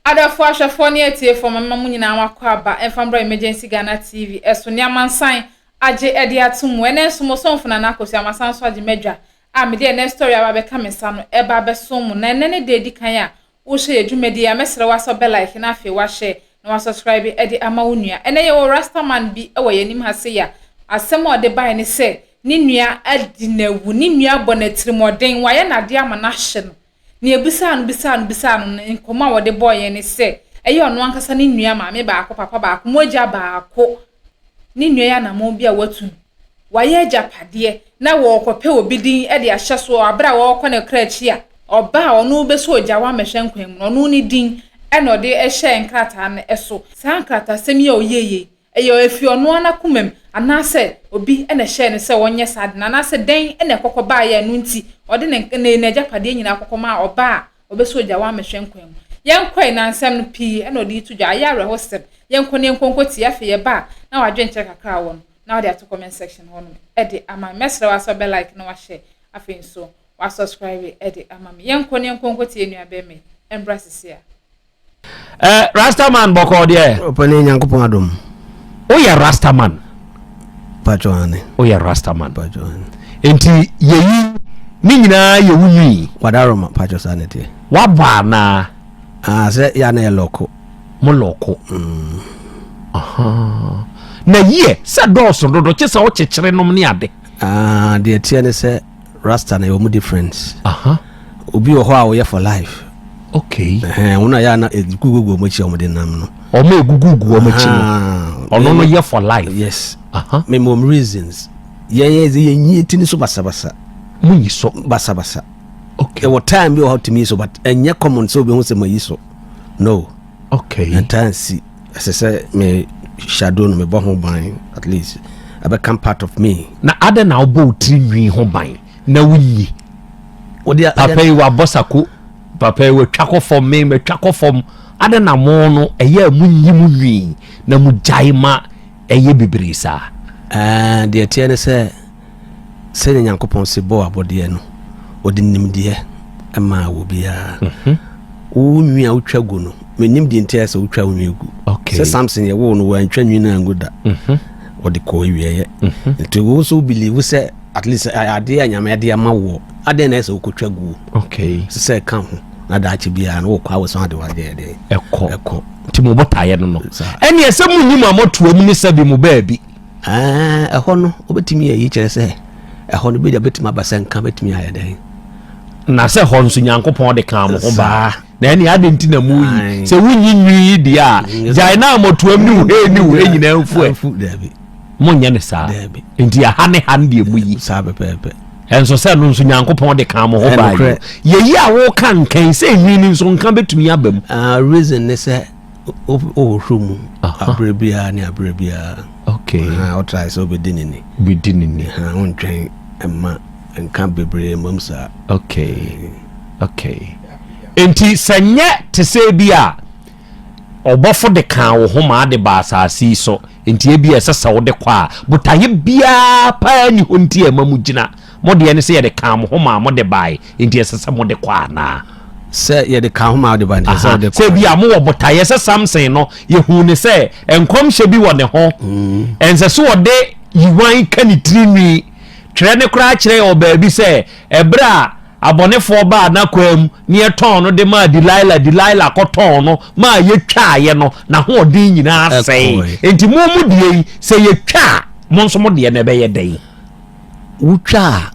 Adɔfoɔ, ahwɛfoɔ ne atiefoɔ, mema mo nyinaa moakɔ aba ɛmfa mbra Emergency Ghana TV ɛso ne amansan agye ɛde ato mu. Ɛnɛ nso mo somfo Nana Akosua masan nso agye m'adwa a mede ɛnɛ story aba abɛka me nsa no ɛba abɛsom mo. Na ɛnɛ ne da edi kan a wohwɛ yɛ dwumadie yi a, mɛsrɛ wo asɛ wobɛ like na afei wahyɛ na wasubscribe ɛde ama wo nua. Ɛnɛ yɛwɔ Rastaman bi ɛwɔ yɛn anim ha sei a asɛm a ɔde bae ne sɛ ne nua adi no awu, ne nua abɔ no atirimuɔden, wayɛ no adeɛ ama no ahye no. Nea ebisaa no bisaa no bisaa no no, nkɔmmɔ a wɔde bɔɔ yɛn ne sɛ, ɛyɛ ɔno ankasa ne nua maame baako, papa baako, mogya baako, ne nua yi anammɔn bi a watu no. Wayɛ agyapadeɛ na wɔrekɔpɛ obi din de ahyɛ so wɔ bere a wɔrekɔ ne kra akyi a, ɔba a ɔno bɛsɔ ogya wammɛhwɛ nkwa mu no, ɔno ne din na ɔde hyɛɛ nkrataa no so. Saa nkratasɛm yi a ɔyɛeɛ yi, Ɛyɛ efi ɔno ara n'akomam, anaasɛ obi na ɛhyɛɛ no sɛ ɔnyɛ saa ade no, anaasɛ dɛn na ɛkɔkɔ baeɛ a ɛno nti ɔde ne ne n'agyapadeɛ nyinaa kɔkɔ maa ɔbaa a ɔbɛsɔ ogya wammɛhwɛ nkwa mu. Yɛnkɔe, na nsɛm no pii na ɔde reto dwa. Ayɛ awerɛhosɛm. Yɛnkɔ na yɛnkɔ nkɔtie. Afei yɛba a, na w'adwenkyerɛ kakra a wɔ no, na wode ato comment section hɔnom de ama me. Mɛsrɛ wo ara sɛ wobɛ like na wahyɛ, afei nso wasubscribe de ama me. Yɛnkɔ na yɛnkɔ nkɔtie yɛn nuabɛrima yi. Ɛmbra sisi a. Eh, Rastaman bɔkɔɔ deɛ. Ɔpɛni Nyankopɔn adom. Woyɛ Rastaman. Patro ane. Woyɛ Rastaman. Patro ane. Nti yɛyi ne nyinaa yɛ wo nwi. Wadaroma patro saa ne teɛ. Wabɔ anaa? Ah, sɛ yɛ ana yɛ lɔko. Mo lɔko. Aha. Na yie sɛ dɔɔso dodo kye sɛ wokyekyere nom ne ade. Ah, deɛ teɛ ne sɛ Rasta na ɛwɔ mu difference. Aha. Obi wɔ hɔ a ɔyɛ for life. Okay. Ɛhɛn, wɔn a yɛ ana egugugu wɔn akyi a wɔde nam no. Wɔn a egugugu wɔn akyi no. Ɔno no yɛ for life. Yes. Aha. Me mom reasons. Yɛn yɛ yɛn nyi ti ni so basabasa. Mo nyi so. Basabasa. Okay. Ɛwɔ time bi wɔ hɔ tumi yi so but ɛnyɛ common sɛ obi ho sɛ mo yi so. No. Okay. Ɛntaa nsi. Ɛsɛ sɛ me shadow no mebɔ ho ban at least ɛbɛka part of me. Na adɛn na wobɔ wo tiri nwi ho ban na wonyi? Papa yi wabɔ sako, papa yi watwa kɔ fam, me matwa kɔ fam. Adɛn na mo no ɛyɛ a monyi mo nwi na mogyae ma ɛyɛ bebree saa? Ɛɛ, deɛ ɛteɛ ne sɛ sɛdeɛ Nyankopɔn se bɔɔ abɔdeɛ no, ɔde nimdeɛ maa wɔ biara. Mhm. Wo nwi a wotwa gu no, menim deɛ nti a sɛ wotwa wo nwi gu. Sɛ Samson yɛwoo no wantwa nwi no angu da. Mhm. Ɔde kɔɔ awieɛ. Mhm. Nti wo nso believe sɛ at least adeɛ a Nyame de ama woɔ, adeɛ na ɛsɛ wokɔtwa guo. Sɛ sɛ ɛka ho na daakye biara no wokɔ a wosan de wadeɛ deɛ ɛkɔ. Ɛkɔ. Nti mo botaeɛ no no. Ɛneɛ sɛ monyi mo amɔtoa mu ne sɛbi mo baabi. Ɛɛ, ɛhɔ no, wobɛtumi ayi kyerɛ sɛ ɛhɔ no bɛgya bɛtumi aba sɛ nka bɛtumi ayɛ dɛn. Na sɛ hɔ nso Nyankopɔn de kaa mo ho baa. Na ɛne ade nti na moyi. Sɛ wonyi nwi yi deɛ a, mm, gyae na amɔtoam ne wo hei ne wo hei nyinaa mfu ɛ. Monyɛ ne saa. Nti ɛha ne ha no deɛ moyi. Saa pɛpɛɛpɛ. Ɛnso sɛ no nso Nyankopɔn de kaa mo ho baa yi. Yɛyi a woka nkan sɛ nwi no nso nka bɛtumi aba mu. Ah, reason ne sɛ wohohoro mu aberɛ biara ne aberɛ biara. Okay. Wotrae sɛ wobɛdi ne ni. Bɛdi ne ni. Wontwɛn mma nka bebree mmam saa. Okay. Okay. Enti sɛ nyɛ te sɛ bi a ɔbɔfo de kaa wo ho ma ade ba asase yi so, enti ebi a ɛsɛ sɛ wode kɔ a, botaeɛ biara paa ni hɔ nti a ɛma mo gyina. Mo deɛ ne sɛ yɛde kaa mo ho maa mode bae, enti ɛsɛ sɛ mode kɔ anaa? Sɛ yɛde kaa ho maa wode bae, nti ɛsɛ sɛ wode kɔ. Sɛ ebia mowɔ botaeɛ sɛ Samson no, yɛhuu no sɛ nkɔmhyɛ bi wɔ ne ho. Ɛnsɛ sɛ ɔde yiwan ka ne tiri nwi. Twerɛ no koraa kyerɛ wɔ baabi sɛ ɛberɛ a abɔnefoɔ baa n'akwaa mu na yɛtɔn no de maa Delilah, Delilah kɔtɔn no maa yɛtwaaeɛ no, n'ahoɔden nyinaa sɛee. Enti mo mo deɛ yi, sɛ yɛtwa a, mo nso mo deɛ no ɛbɛyɛ dɛn? Wotwa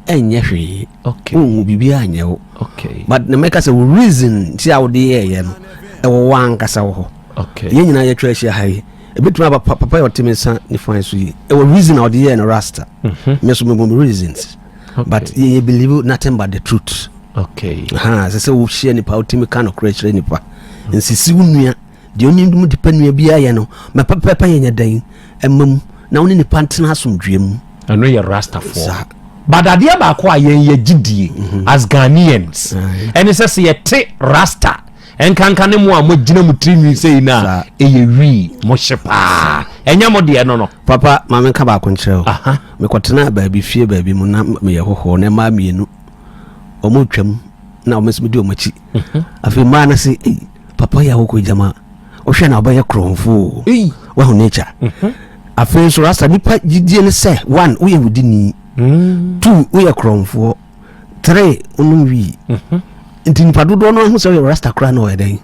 a ɛnyɛ hwee. Okay. Wonhu biribiara nyɛ wo. Okay. But na mɛka sɛ wo reason nti a wode yɛɛyɛ no ɛwɔ wo ankasa wɔ hɔ. Okay. Yɛn nyinaa yɛtwa ahyia ha yi. Ebetumi aba papa yɛ ɔte me nsa nifa so yi. Ɛwɔ reason a ɔde yɛɛ no rasta. Mm-hmm. Me nso mebɔ me reasons. Okay. But yɛn yɛ believe nothing but the truth. Okay. Ha sɛ sɛ wohyia nipa wotumi ka nokorɛ kyerɛ nipa. Nsisi wo nua. Deɛ ɔne mu de pa nua biara yɛ no, ma pɛpɛpɛ yɛ nyɛ dɛn ɛma mu na wo ne nipa ntena asomdwoeɛ mu. Ɛno yɛ Rastafoɔ. But adeɛ baako a yɛn yɛ gye die mhm. as Ghanaians ɛne sɛ sɛ yɛte Rasta nkanka ne mo a mogyina mo tiri nwi sɛ yi no a ɛyɛ wii mo hye paa ɛnyɛ mo deɛ no no. Papa ma menka baako nkyerɛ wo. Mekɔtena baabi fie baabi mu na meyɛ hohoɔ na mmaa mmienu wɔn retwam na wɔn nso medi wɔn akyi. Mhm. Afei mmaa no se. Papa yi a wokɔ gyama, wohwɛ na wobɛyɛ korɔmfo o. Wahu nature. Afei nso rasta nipa gyidie ne sɛ, one, woyɛ wudini, two, woyɛ korɔmfoɔ, three, wonom wii. Nti nipa dodoɔ no ahu sɛ woyɛ rasta koraa na ɔyɛ dɛn?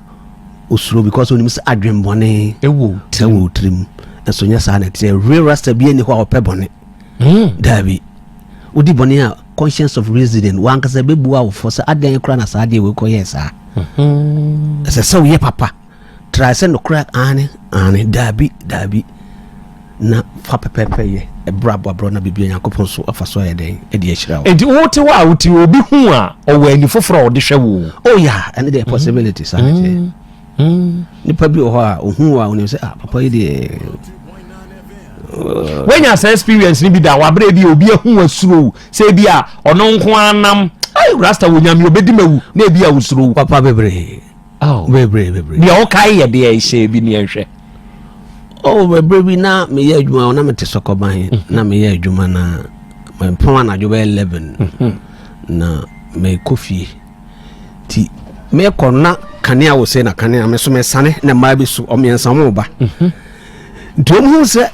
Osuro, because onim sɛ adwenbɔne ɛwɔ ɛwɔ wo tirim. Ɛnso nyɛ saa na ɛteɛ. Real rasta bi ani hɔ a ɔpɛ bɔne. Daabi, wodi bɔne a, conscience of reasoning wankasa bɛbua wo fɔ sɛ adɛn koraa na saa deɛ wei kɔyɛɛ saa. Ɛsɛ sɛ woyɛ papa, try sɛ nokora, ane ane, daabi daabi, na fa pɛpɛpɛ yɛ ɛberɛ aboaborɔ na biribia Nyankopɔn so afa so ayɛ dɛn ɛde ahyira wo. Nti wote hɔ a, wote obi hu a, ɔwɔ ani foforɔ a ɔde hwɛ wo. Oh yeah, ɛne deɛ possibility saa ne teɛ. Nipa bi wɔ hɔ a ohu a, onim sɛ, ah, papa yi deɛ. Woanya saa experience no bi da waberɛ bi a obi ahu asuro sɛ bi a ɔno nko anam ai rasta wɔ nyame obɛdi mawu na ebi a wosuro wo? Papa, bebree. Oh. Bebree bebree. Deɛ wokae yɛ deɛ ɛhyɛ bi ne ɛnhwɛ. Oh, bebree bi. Na meyɛ adwuma na mete Sɔkɔban na meyɛ adwuma na mepɔn anadwo bɛyɛ 11 na mekɔ fie. Nti mekɔ na kanea wɔ sɛ na kanea me so mesane na mmaa bi so ɔmmiɛnsa ɔmo ba. Nti ɔmo hu sɛ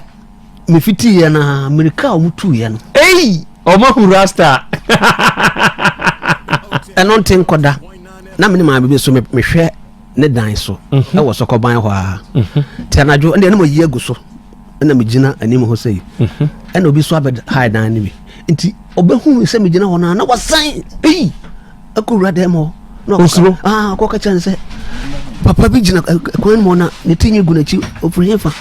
mefitiiɛ na mmirika a ɔmo tuiɛ no. Ei, ɔmahu rasta. Ɛno nte nkɔda na mene maame bi so mehwɛ ne dan so ɛwɔ Sɔkɔban hɔ a. Nti anadwo ɛne ɛne mayi agu so ɛna megyina anim hɔ sɛ yi, ɛna obi so abɛ hae dan no bi. Nti ɔbɛhu me sɛ megyina hɔ no a, na wasan ei akɔwura dɛm hɔ na Osuro. Ah, ɔkɔka kyerɛ no sɛ papa bi gyina kwan mu hɔ na ne ti nwi gu n'akyi, ɔfiri hefa?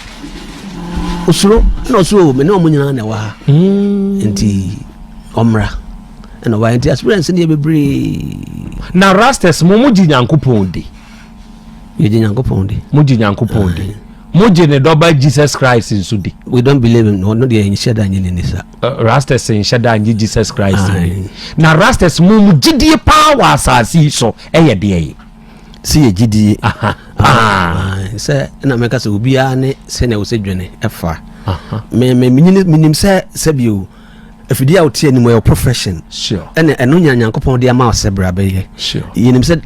Osuro na ɔsuro me ne ɔmo nyinaa na ɛwɔ ha, nti ɔmmra. Ɛna ɔbaeɛ. Nti experience no yɛ bebree. Na rastas mo gye Nyankopɔn di? Yɛgye Nyankopɔn di. Mo gye Nyankopɔn di, mo gye ne dɔba Jesus Christ nso di? We don't believe in ɔno deɛ, nhyɛ da nye ne ni sa. Rastas nhyɛ da nye Jesus Christ di. Aye. Na rastas mo gyidie paa wɔ asase yi so ɛyɛ deɛ yi? Sɛ yɛ gyidie. Aha, paa. Aye, sɛ ɛna mɛka sɛ obiara ne sɛnea wo sɛ dwene ɛfa. Me me menim sɛ sɛbio afidie a wote anim ɛyɛ wo profession. Ɛna ɛno nya Nyankopɔn de ama wo sɛ bra bɛyɛ. Yɛnim sɛ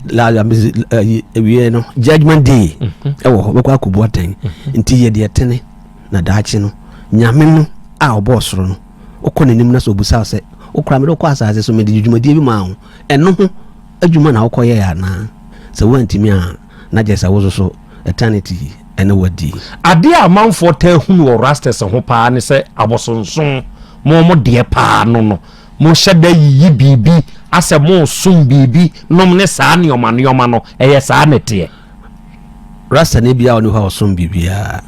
awie no, judgment day ɛwɔ hɔ, bɛkɔ akɔbu atɛn. Nti yɛ deɛ tene na daakye no Nyame no a ɔbɔɔ soro no, wokɔ n'anim na sɛ ɔbusa wo sɛ wokora mede wokɔ asase so, mede dwumadie bi maa wo, ɛno ho adwuma na wokɔyɛɛ anaa? Sɛ woantumi a, na gyɛ sɛ wo so so eternity ɛne wadi. Adeɛ a amanfoɔ taa hunu wɔ rastas ho paa ne sɛ abosonsom mo deɛ paa no mohyɛ da yiyi biribi asɛ mosom biribi nom ne saa nneɔma nneɔma no. Ɛyɛ saa ne teɛ? Rasta ne bia ɔne hɔ a ɔsom biribiaa,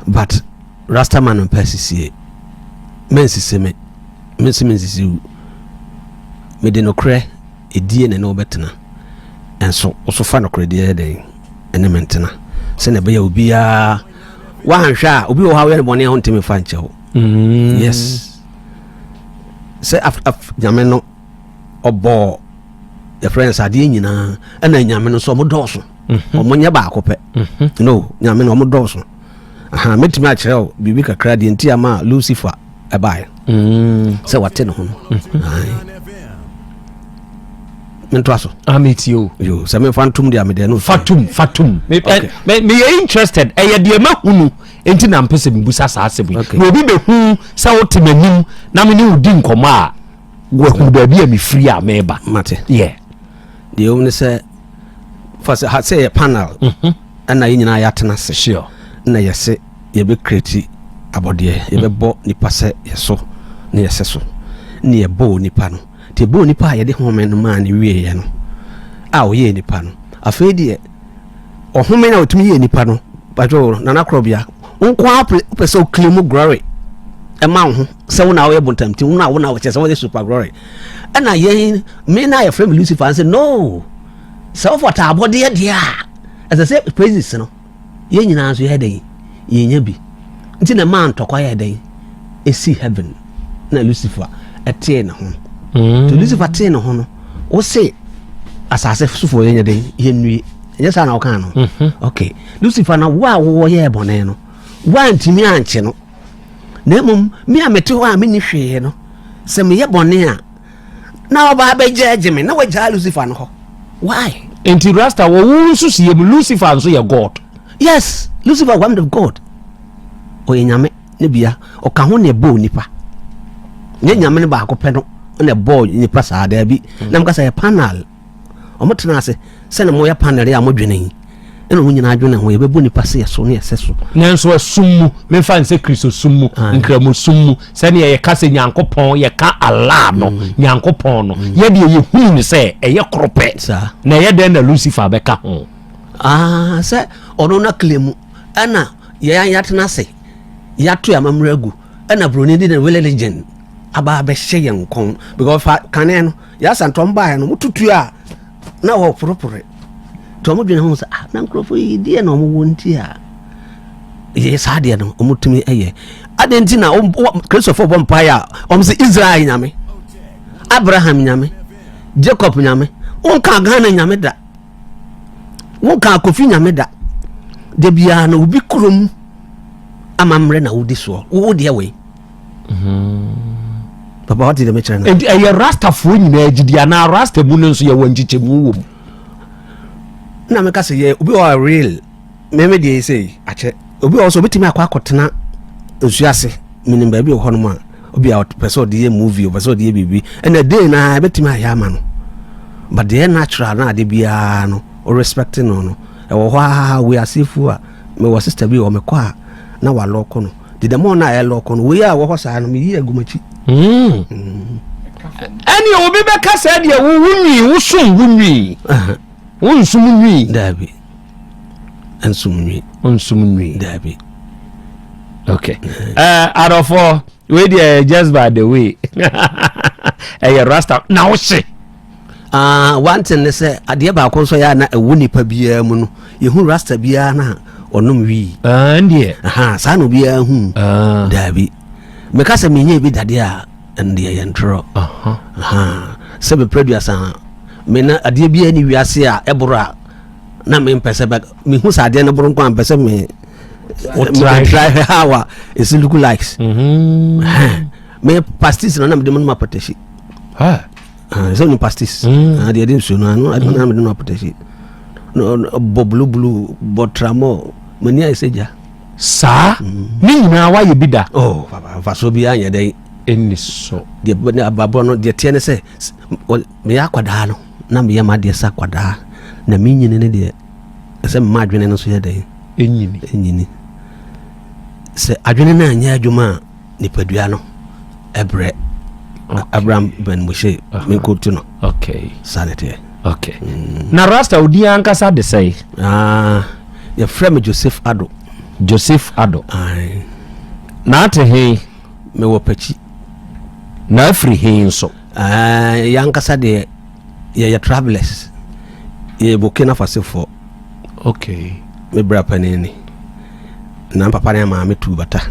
but rasta man mpɛ sisie. Mensisi me, mensi mensisi wo. Mede nokorɛ ɛdie na ne wobɛtena, ɛnso wo so fa nokorɛ deɛ dɛn ɛne mentena sɛnea ɛbɛyɛ obiaa woanhwɛ a, obi wɔ hɔ a woyɛ no bɔne a wontumi mfa nkyɛ wo. Yes, sɛ Nyame no ɔbɔɔ yɛfrɛ no sɛ adeɛ nyinaa, ɛna Nyame no nso ɔmo dɔɔso, ɔmo nyɛ baako pɛ. No, Nyame no ɔmo dɔɔso. Aha, mɛtumi akyerɛ wo biribi kakra deɛ nti ama Lucifer ɛbaeɛ sɛ wate ne ho no. Ae. Mentoa so? Ah, metie o. Yo, sɛ memfa ntom deɛ a medeɛ no. Fatum fatum. Okay. Meyɛ interested, ɛyɛ deɛ mahunu nti na mpɛ sɛ mebusa saa asɛm yi. Na obi bɛhu sɛ wote m'anim na me ne wo di nkɔmmɔ a, wahu baabi a mefiri a meba. Mate. Yeah. Deɛ ɛwom ne sɛ fa sɛ ha sɛ yɛ panel ɛna yɛ nyinaa yɛatena ase na yɛse yɛbɛkreti abɔdeɛ, yɛbɛbɔ nipa sɛ yɛso ne yɛsɛ so, ne yɛbɔɔ nipa no. Nti yɛbɔɔ nipa a yɛde home no maa ne wieɛ no a ɔyɛɛ nipa no, afei deɛ ɔhome no a ɔtumi yɛɛ nipa no badwo nana korɔbea wo nko ara wopɛ sɛ woclaim glory ɛma wo ho sɛ wo na woyɛ bontamti, wo na wo na wɔkyɛ sɛ woyɛ super glory. Ɛna yɛn me na yɛfrɛ me Lucifer sɛ no, sɛ wofɔta abɔdeɛ deɛ a, ɛsɛ sɛ praises no yɛn nyinaa nso yɛyɛ dɛn yɛnya bi. Nti na maa ntɔkwa yɛ dɛn ɛsi heaven na Lucifer ɛtee ne ho. Nti Lucifer tee ne ho no, wo se asase sofoɔ yɛnyɛ dɛn yɛnnue, ɛnyɛ saa na wokaa no? Ok, Lucifer, na wo a wowɔ yɛɛ bɔne no, woantumi ankye no, na mmom me a mete hɔ a menni hwee no, sɛ meyɛ bɔne a na ɔba abɛgya agye me na wagyaa Lucifer no hɔ. Why? Nti Rasta wɔ wo nsusuiɛ mu Lucifer nso yɛ God? Yes, Lucifer one of God. Ɔyɛ nyame ne bia ɔka ho na ɛbɔɔ nipa. Nyɛ nyame no baako pɛ no na ɛbɔɔ nipa saa daabi. Na mka sɛ yɛ panel. Ɔmo tena ase sɛne moyɛ panel a modwene yi. Ɛna ɔmo nyinaa dwene ho yɛbɛbɔ nipa sɛ yɛso ne yɛsɛ so. Nanso ɛsom mu, memfa nsɛ Kristosom mu, Nkramosom mu, sɛdeɛ yɛka sɛ Nyankopɔn, yɛka Allah no, Nyankopɔn no, yɛdeɛ yɛhunu no sɛ ɛyɛ koro pɛ. Na ɛyɛ dɛn na Lucifer bɛka ho? Ah, sɛ ɔno na kle mu, ɛna yɛn yɛatena ase, yɛato yɛn amammerɛ agu, ɛna buroni de ne religion aba abɛhyɛ yɛn kɔn. Because fa kane no, yɛasantɔm baeɛ no, motutu a, na wɔporopore. Nti wɔn dwene ho sɛ, ah, na nkurɔfoɔ yi deɛ na wɔn wɔ nti a yɛ saa deɛ no wɔn tumi yɛ. Adeɛ nti na Kristofoɔ bɔ mpaeɛ a wɔn sɛ Israel nyame, Abraham nyame, Jacob nyame, wɔn ka Ghana nyame da, wɔn ka Kofi nyame da. Da biara na obi kurom amammerɛ na wodi soɔ, wo deɛ wei. Mm-hmm. Papa wate deɛ mekyerɛ no. Enti ɛyɛ Rastafoɔ nyinaa gyidi anaa Rasta mu no nso yɛwɔ nkyekyɛmu wɔ mu? Na meka sɛ yɛ obi wɔ real meme deɛ sɛ akyɛ obi wɔ sɛ obɛtumi akɔ akɔtena nsuo ase menim baabi wɔ hɔnom a obi a ɔpɛ sɛ ɔde yɛ movie ɔpɛ sɛ ɔde yɛ biribi ɛna day na ɛbɛtumi ayɛ ama no but deɛ natural na ade biara no o respect no no ɛwɔ hɔ a wei asefoɔ a mewɔ sister bi wɔ mekɔ a na walɔko no Nti the more na ɛyɛ lɔɔko no, wei a ɛwɔ hɔ saa no, meyi agu m'akyi. Mm. Ɛne obi bɛka sɛ deɛ wo wo nwi, wo som wo nwi. Wo nsom nwi. Daabi. Nsom nwi. Nsom nwi. Daabi. Okay. Uh, adɔfoɔ, wei deɛ just by the way. Ɛyɛ rasta na wohye. Ah, one thing ne sɛ adeɛ baako nso yɛ a na ɛwɔ nipa biara mu no yɛhu rasta biara no a ɔnom wii ah, ndeɛ aha saa na obiara hu ah. daabi meka sɛ menyɛ bi dadeɛ a ɛno deɛ yɛ ntorɔ sɛ mepɛ duasa me na adeɛ biara ne wiase a ɛboro a na mempɛ sɛ mehu sɛ adeɛ no boro nko a mpɛ sɛ me try how a ɛsi look likes mm-hmm. me pastis no na mede mo no mapɔtahyi Ah, sɛ ɔnim pastis mm. ah, deɛ ɛde nsuo no ano ɛde na mede no apɔtahyi bɔ bulubulu bɔ tramɔ m'ani ayɛ sɛ gya saa mm. ne nyinaa woayɛ bi da oh, papa mfasoɔ bi anyɛ dɛn ɛnni so deɛ abrabɔ no deɛ teɛ ne sɛ meyɛ akwadaa no na meyɛ m'adeɛ sɛ akwadaa na menyini ne deɛ ɛsɛ mma adwene no so yɛ dɛn ɛnyini ɛnyini sɛ adwene no anyɛ adwuma a nipadua no ɛbrɛ Abraham Ben Moshe menkotu no okay saa ne teɛ okay mm. na rasta odin ankasa de sɛe ah, yɛfrɛ me Joseph Ado Joseph Ado Aye. na ate he mewɔ pakyi na afiri he nso ah, yɛankasa deɛ yɛyɛ travelers yɛyɛ Burkina Faso foɔ okay me bra panin ni na papa ne maame tu bata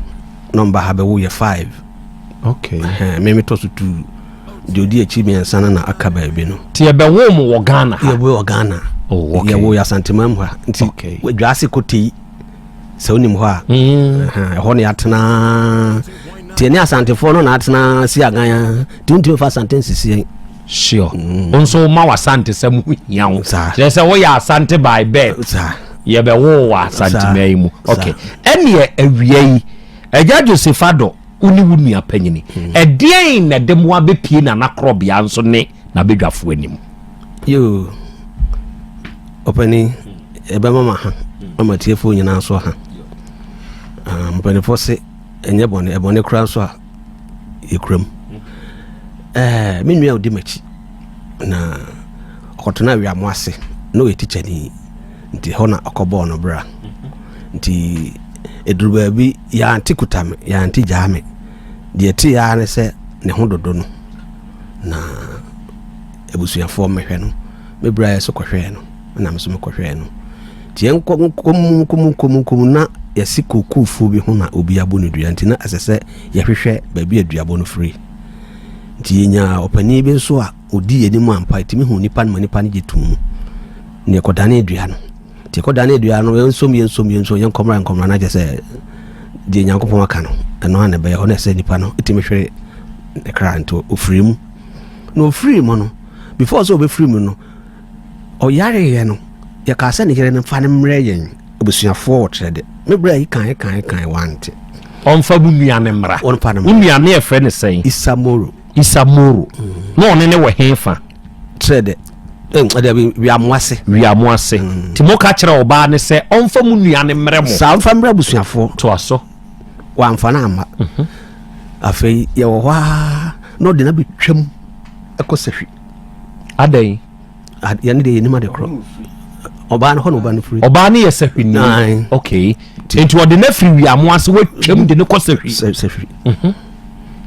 na ɔmba ha bɛwo yɛ five okay me metɔ so tu deɛ ɔdi akyi mmiɛnsa no na aka baabi no nti yɛbɛwo mo wɔ Ghana ha yɛwo wɔ Ghana oh, okay. yɛwo yɛ Asantema mu ha nti okay. dwaase kotei sɛ wonim hɔ a mm. ɛhɔ ne yɛatena nti ɛne asantefoɔ no na atena si agan a nti wontumi fa asante nsisi yɛn Sure. Wo nso woma w'asantesɛm ho hia wo. Kyerɛ sɛ woyɛ asante by birth. Yɛbɛwoo wɔ asanteman yi mu. Okay. Ɛneɛ awia yi, Agya Joseph Addo, wo ne wo nua panyini, hmm. ɛdeɛn na ɛde mo abɛpie Nana Korɔbea nso ne n'abadwafoɔ anim? Yoo, ɔpani, ɛbɛma ma ha, ama tiefoɔ nyinaa nso ha. Ah, mpanimfoɔ se ɛnyɛ bɔne, ɛbɔne koraa nso a yɛkura mu ɛɛ me nua a ɔdi m'akyi na ɔkɔtena awiamo ase na ɔyɛ tikyani nti hɔ na ɔkɔbɔɔ no bra nti ɛduru baabi yɛante kuta me yɛante gyaa me deɛ ɛte yɛa ne sɛ ne ho dodo no na abusuafoɔ mmɛhwɛ no me bra yɛ so kɔhwɛɛ no na me so mekɔhwɛɛ no Nti yɛnkɔ nkɔ mu nkɔ mu nkɔ mu nkɔ mu na yɛsi kookoofuo bi ho na obi abɔ no dua nti na ɛsɛ sɛ yɛhwehwɛ baabi a duabɔ no firi. Nti yɛnyaa ɔpanin bi nso a ɔdi yɛn anim ampa, yɛtumi hu nipa no ma nipa no gye too mu. Na yɛkɔdanee dua no. Nti yɛkɔdanee dua no, yɛnsom yɛnsom yɛnsom yɛnkɔmmra yɛnkɔmmra na kyerɛ sɛ deɛ Nyankopɔn aka no ɛno ara na ɛbɛyɛ hɔ na ɛsɛ nipa no ɛtumi hwere ne kra nti ɔfiri mu. Na ɔfiri mu no, before sɛ ɔbɛfiri mu no, Ɔyareeɛ no, yɛkaa sɛ ne yere no mfa no mmrɛ yɛn abusuafoɔ wɔ Trɛdɛ. Me bra yi kae kae kae wante. Ɔmfa wo nua no mmra. Ɔmfa no Wo mmra. nua no yɛfrɛ no sɛn? Issa Moro. Issa Moro. Na ɔne ne wɔ he fa? Trɛdɛ. Eh, dabi, Wiamoase. Wiamoase. Nti moka kyerɛ ɔbaa no sɛ ɔmfa mo nua no mmrɛ mo. Saa, ɔmfa mmrɛ abusuafoɔ. Toa so. Wamfa no amma. Afei yɛwɔ hɔ ara na ɔde no abɛtwam kɔ Sahwi. Adɛn? Yɛne deɛ yɛnim ade korɔ. Ɔbaa no hɔ na ɔbaa no firi. Ɔbaa no yɛ sahwini. Okay. Nti ɔde no afiri wiamo ase watwam de no kɔ sahwi. Sahwi. Mhm.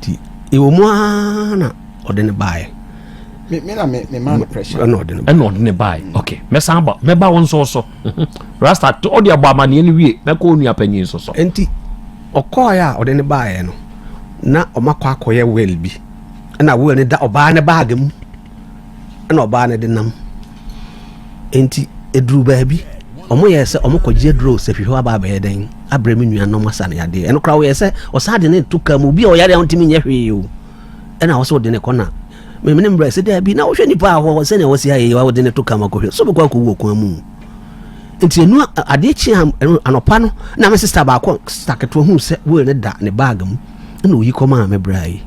Nti ɛwɔ mu ara na ɔde no baeɛ. Me me na me me ma no pressure. Ɛna ɔde no baeɛ. Ɛna ɔde no baeɛ. Mm. Okay. Mɛsan aba mɛba wo nso so. Mhm. Rasta ɔde abɔ amaneɛ no wie mɛkɔ onua panyin nso so. Nti ɔkɔɔeɛ a ɔde no baeɛ no na ɔmakɔ akɔyɛ will bi. Ɛna will no da ɔbaa no baage mu. ɛna ɔbaa no de nam. Enti ɛduru baabi, wɔyɛɛ sɛ wɔkɔgye aduro sɛ hwehwɛ aba abɛyɛ dɛn abrɛ me nua nom asa no yadeɛ. Ɛno koraa wɔyɛ sɛ ɔsan de ne to kaa mu obi a ɔyare a ɔntumi nyɛ hwee o. Ɛna wɔ sɛ ɔde ne kɔ na mene ne mbrɛ sɛ daabi na wohwɛ nipa a hɔ sɛnea wɔsi ayɛ yi wɔde ne to kaa mu akɔhwɛ so bɛkɔ akɔwu wɔ kwan mu. Nti ɛnu adeɛ kye anɔpa no na me sista baako sista ketewa hu sɛ wei ne da ne baage mu ɛna oyi kɔmaa me bra yi.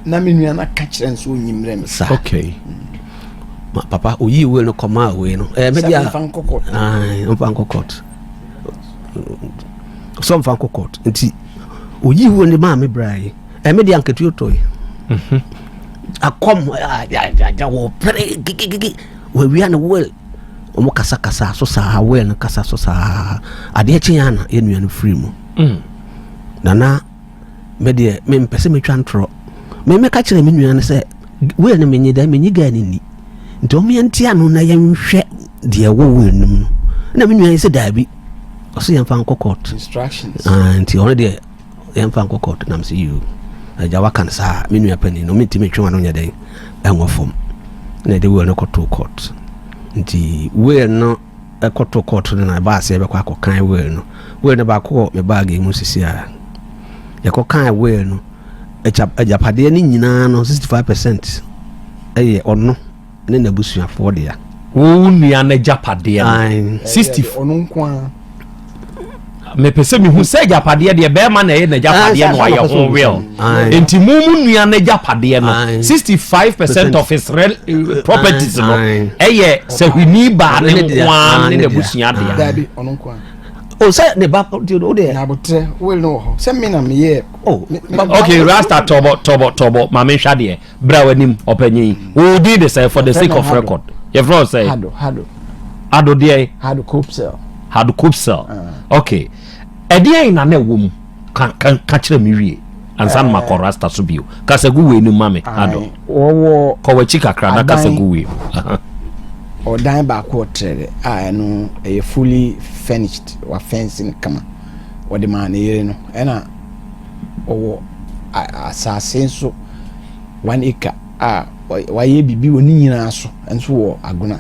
na me nua no aka kyerɛ no sɛ ɔnyi mmerɛ me sa okay ma papa oyi wei no kɔmaa wei no ɛɛ mɛdi a mfa nkɔ court mfa nkɔ court sɛ mfa nkɔ court nti oyi wei no maa me bra yi ɛɛ mɛdi anketewa tɔ yi mhm. akɔm agya wɔ pere gigigigi wɔawia no well wɔn kasakasa so saa well no kasa so saa adeɛ kye yɛn ana yɛn nua no firi mu mm. nana. Me deɛ mempɛ sɛ metwa ntorɔ. Me mɛka kyerɛ me nua no sɛ wei no menye dɛ menye gaa no nni. Nti ɔmo yɛnte ano na yɛnhwɛ deɛ ɛwɔ wei no mu no. Ɛna me nua yi sɛ daabi. Ɔsɛ yɛmfa nkɔ court. Instructions. Ah, nti ɔno deɛ yɛmfa nkɔ court nam sɛ yoo. Agya waka no saa me nua panin no mentumi ntwe wano nyɛ dɛn ɛnwɔ fam. Na ɛde wei no kɔtoo court. Nti wei no kɔto kɔɔto no na ɛbaa sɛ yɛbɛkɔ akɔkan will no. Will no baako wɔ me baage yi mu sisi a. Yɛkɔkan will no, agyapadeɛ no nyinaa no 65 percent ɛyɛ ɔno ne n'abusuafoɔ dea. Wo nua no agyapadeɛ no 60 ɔno nko ara. Mepɛ sɛ mehu sɛ agyapadeɛ deɛ bɛrima na ɛyɛ n'agyapadeɛ na wayɛ ho will nti mo mu nua n'agyapadeɛ no 65 percent of his real eh, properties no ɛyɛ sahwini baa ne nko ara ne n'abusua dea. Dabi ɔno nko ara. O sɛ ne ba o deɛ. N'abotrɛ will no wɔ hɔ sɛ me na meyɛ. Oh okay rasta tɔbɔ tɔbɔ tɔbɔ maame nhwɛ adeɛ bra w'anim ɔpanyin wo din de sɛ for the sake of record yɛfrɛ wo sɛ Hado Hado Hado deɛ Hado Kopsel Hado Kopsel uh. okay ɛdeɛn na na ɛwɔ mu ka ka ka kyerɛ me wie ansa na makɔ eh. rasta so bio kasa gu wei no ma me Hado wɔwɔ kɔ w'akyi kakra na kasa gu wei ɔdan baako ɔtrɛrɛ a ɛno ɛyɛ fully furnished wa fence no kama wɔde maa ne yere no ɛna ɔwɔ asase nso one acre a wayɛ biribi wɔ ne nyinaa so nso wɔ Agona.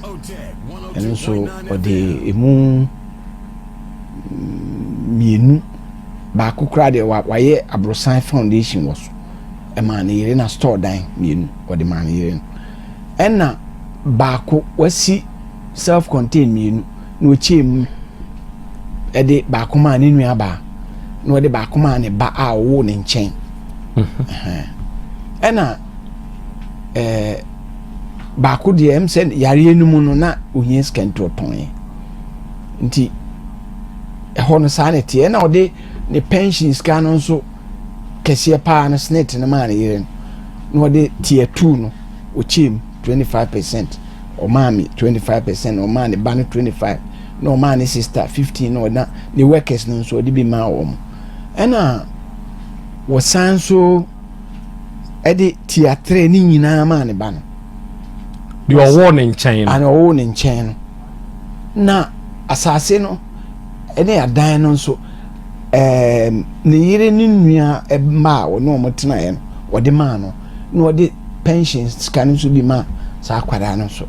Ɛno nso ɔde emu mmienu baako koraa deɛ wayɛ aborosan foundation wɔ so ɛmaa ne yere na store dan mmienu ɔde maa ne yere no ɛna baako wasi self contained mmienu na ɔkyɛɛ mu de baako maa ne nua baa na ɔde baako maa ne ba a ɔwɔ ne nkyɛn ɛna ɛɛ baako deɛ ɛm sɛ yareɛ no mu no na ohia sika nti ɔtɔn nti ɛhɔ no saa na ɛteɛ ɛna ɔde ne pension sika no nso kɛseɛ paa no senate no maa ne yere no na ɔde tier 2 no ɔkyɛɛ mu 25%. Ɔmaa me 25 percent, ɔmaa ne ba no 25, na ɔmaa ne sister 15, na ɔna ne workers no nso ɔde bi maa wɔn. Ɛna wɔsan nso ɛde tiatrɛ ne nyinaa maa ne ba no. Deɛ ɔwɔ ne nkyɛn no. Ana ɔwɔ ne nkyɛn no. Na asase no ɛne adan no nso ɛɛm ne yere ne nua mma a ɔne wɔn tenaeɛ no ɔde maa no. na ɔde pension sika no nso bi ma saa akwadaa no nso.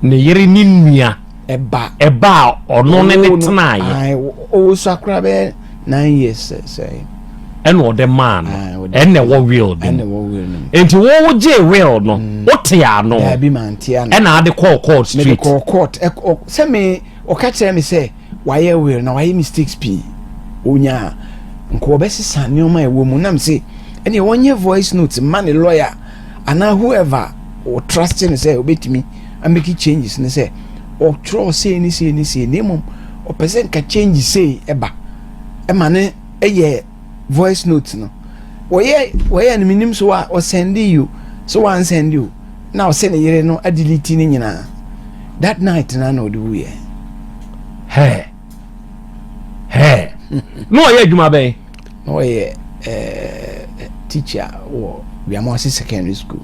Ne yere ne nua ɛba ɛba a ɔno ne ne tenaeɛ. Ɔwɔ su akora bɛyɛ 9 years sɛ. Ɛna ɔde maa no. Ah, ɔde- Ɛna ɛwɔ will no Ɛna mu. ɛwɔ will no mu. Nti wo gyee will no, wote ano? Daabi, mante ano. Ɛna ade kɔɔ court Mede street? kɔɔ court. Sɛ me ɔka kyerɛ me sɛ wayɛ will na wayɛ mistakes pii, onya nka wɔbɛsesa nneɛma a ɛwɔ mu, nam sɛ ɛneɛ wɔnyɛ voice note ma ne lawyer anaa whoever ɔ trust no sɛ obɛtumi amake changes ne sɛ ɔtwerɛ sei ne sei ne sei, na mmom ɔpɛ sɛ nka change sei ɛba, ɛma ne ɛyɛ voice note no. Wɔyɛ no, menim so a ɔsend yi o, so wansend o, na ɔsɛ ne yere no adelete ne nyinaa. That night na ɔde wuyɛ. Hɛ hɛ, na ɔyɛ adwuma bɛn? Na ɔyɛ teacher wɔ Wiamoase Secondary School.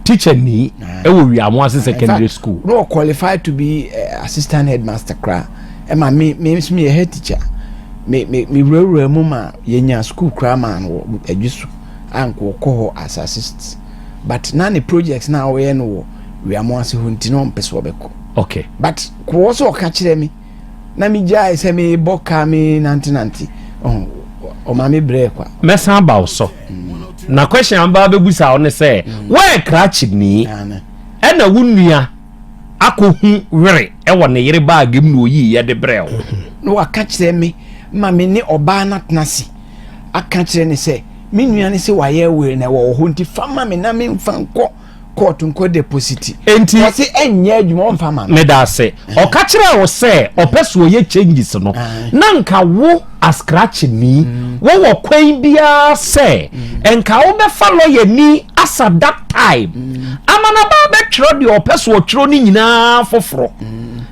Teacher ni ɛwɔ Wiamoase In Secondary fact, School. na ɔ qualified to be assistant headmaster koraa. Ɛma me nso meyɛ head teacher, me wurawura mu ma yɛnya school koraa ma no wɔ adwi so a nka ɔkɔ hɔ as assistant, but na ne project na ɔyɛ no wɔ Wiamoase hɔ, nti na ɔmpɛ sɛ ɔbɛkɔ. But kɔɔ so ɔka kyerɛ me na megyae sɛ mebɔ kaa me nantenante, ɔma me brɛ kwa. Mɛsan aba wo so, na question amba bɛbusa wo ne sɛ wɔyɛ krakye ni Ana. ɛna wo nua akɔhu were ɛwɔ ne yere bag mu na oyii yɛde brɛ wo? Na waka kyerɛ me ma me ne ɔbaa no atena ase aka kyerɛ ne sɛ me nua ne sɛ wayɛ wei na ɛwɔ hɔ, nti fa ma me na memfa nkɔ court nkɔ deposit. Enti wɔse ɛnyɛ adwuma, ɔmfa ma no. Meda ase. Ɔka kyerɛ wo sɛ ɔpɛ so ɔyɛ changes no, Aye. na nka wo as krakye ni wowɔ kwan biara sɛ nka wobɛfa lawyer ni asa that time ama na ba bɛtwerɛ deɛ ɔpɛ so ɔtwerɛ no nyinaa foforɔ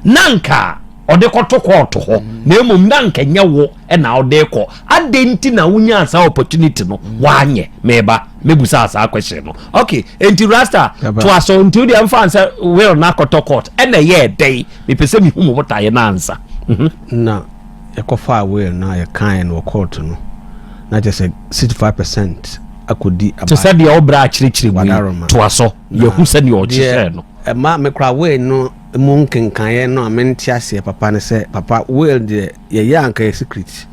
na nka ɔde kɔto kɔɔto hɔ, na mmom na nka nyɛ wo ɛna ɔde kɔ. Adɛn nti na wonya saa opportunity no woanyɛ? Meba mɛbusa saa question no. Okay, enti rasta Yaba. toa so. Nti wodeɛ mfa sɛ will na akɔtɔ court, ɛna ɛyɛ ɛdɛn? Mepɛ sɛ mehu mo botaeɛ no ansa. Na yɛkɔfaa will no a yɛkae no wɔ court no, na kyerɛ sɛ 65% akɔdi. Te sɛ deɛ wobrɛ akyerɛkyerɛ mu yi. Wadaroma. Toa so, yɛhu sɛdeɛ ɔkyekyerɛ no. Ɛma me kora will no mu nkenkaeɛ no a mente aseɛ papa ne sɛ, papa, will deɛ yɛyɛ anka yɛ secret,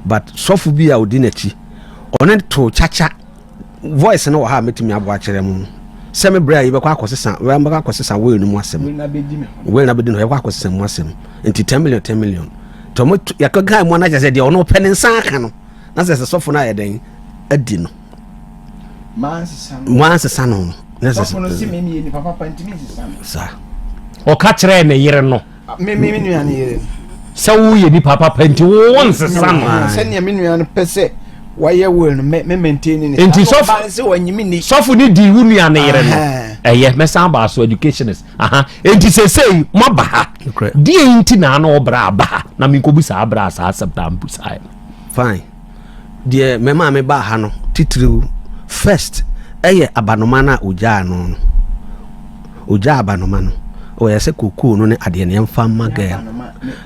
but sɔfo bi a ɔdi n'akyi ɔne to kyakya voice no wɔ ha a mɛtumi aboa kyerɛ mu sɛ me berɛ a yɛbɛkɔ akɔsesa, yɛbɛkɔ akɔsesa will no mu asɛm. Wei na bɛdi me hɔ. Will na bɛdi no, yɛbɛkɔ akɔsesa mu asɛm. Nti 10 million, 10 million, nti ɔmo yɛkɔka mu ana kyerɛ sɛ deɛ ɔno ɔpɛ ne nsa aka no, na sɛ sɔfo no ayɛ dɛn adi no. Mansesa no. Mo ansesa no na sɛ sɔfo no si me meyɛ nipa papa, ntimi nsesa no. Saa. Ɔka kyerɛɛ ne yere no? Me nua no yere no. Sɛ woyɛ nipa papa nti wo nsesa no. Sɛnea me nua no pɛ sɛ wayɛ will no, me maintain ne. Nti saa. Ɔbaa no sɛ wanyimi ni. Sɔfo ne di wo nua ne yere no. Aha. Ɛyɛ, mɛsan baa so, educationist aha. Enti sesei moaba ha. Nokorɛ. Deɛ nti na ana ɔbrɛ aba ha na menkɔbu saa berɛ a saa asɛm na mbusaeɛ no? Fine, deɛ mɛma me baa ha no titiriw first ɛyɛ abanoma no a ogyaa no, ogyaa abanoma no, ɔyɛ sɛ kokoo no ne adeɛ no yɛmfa mma girl,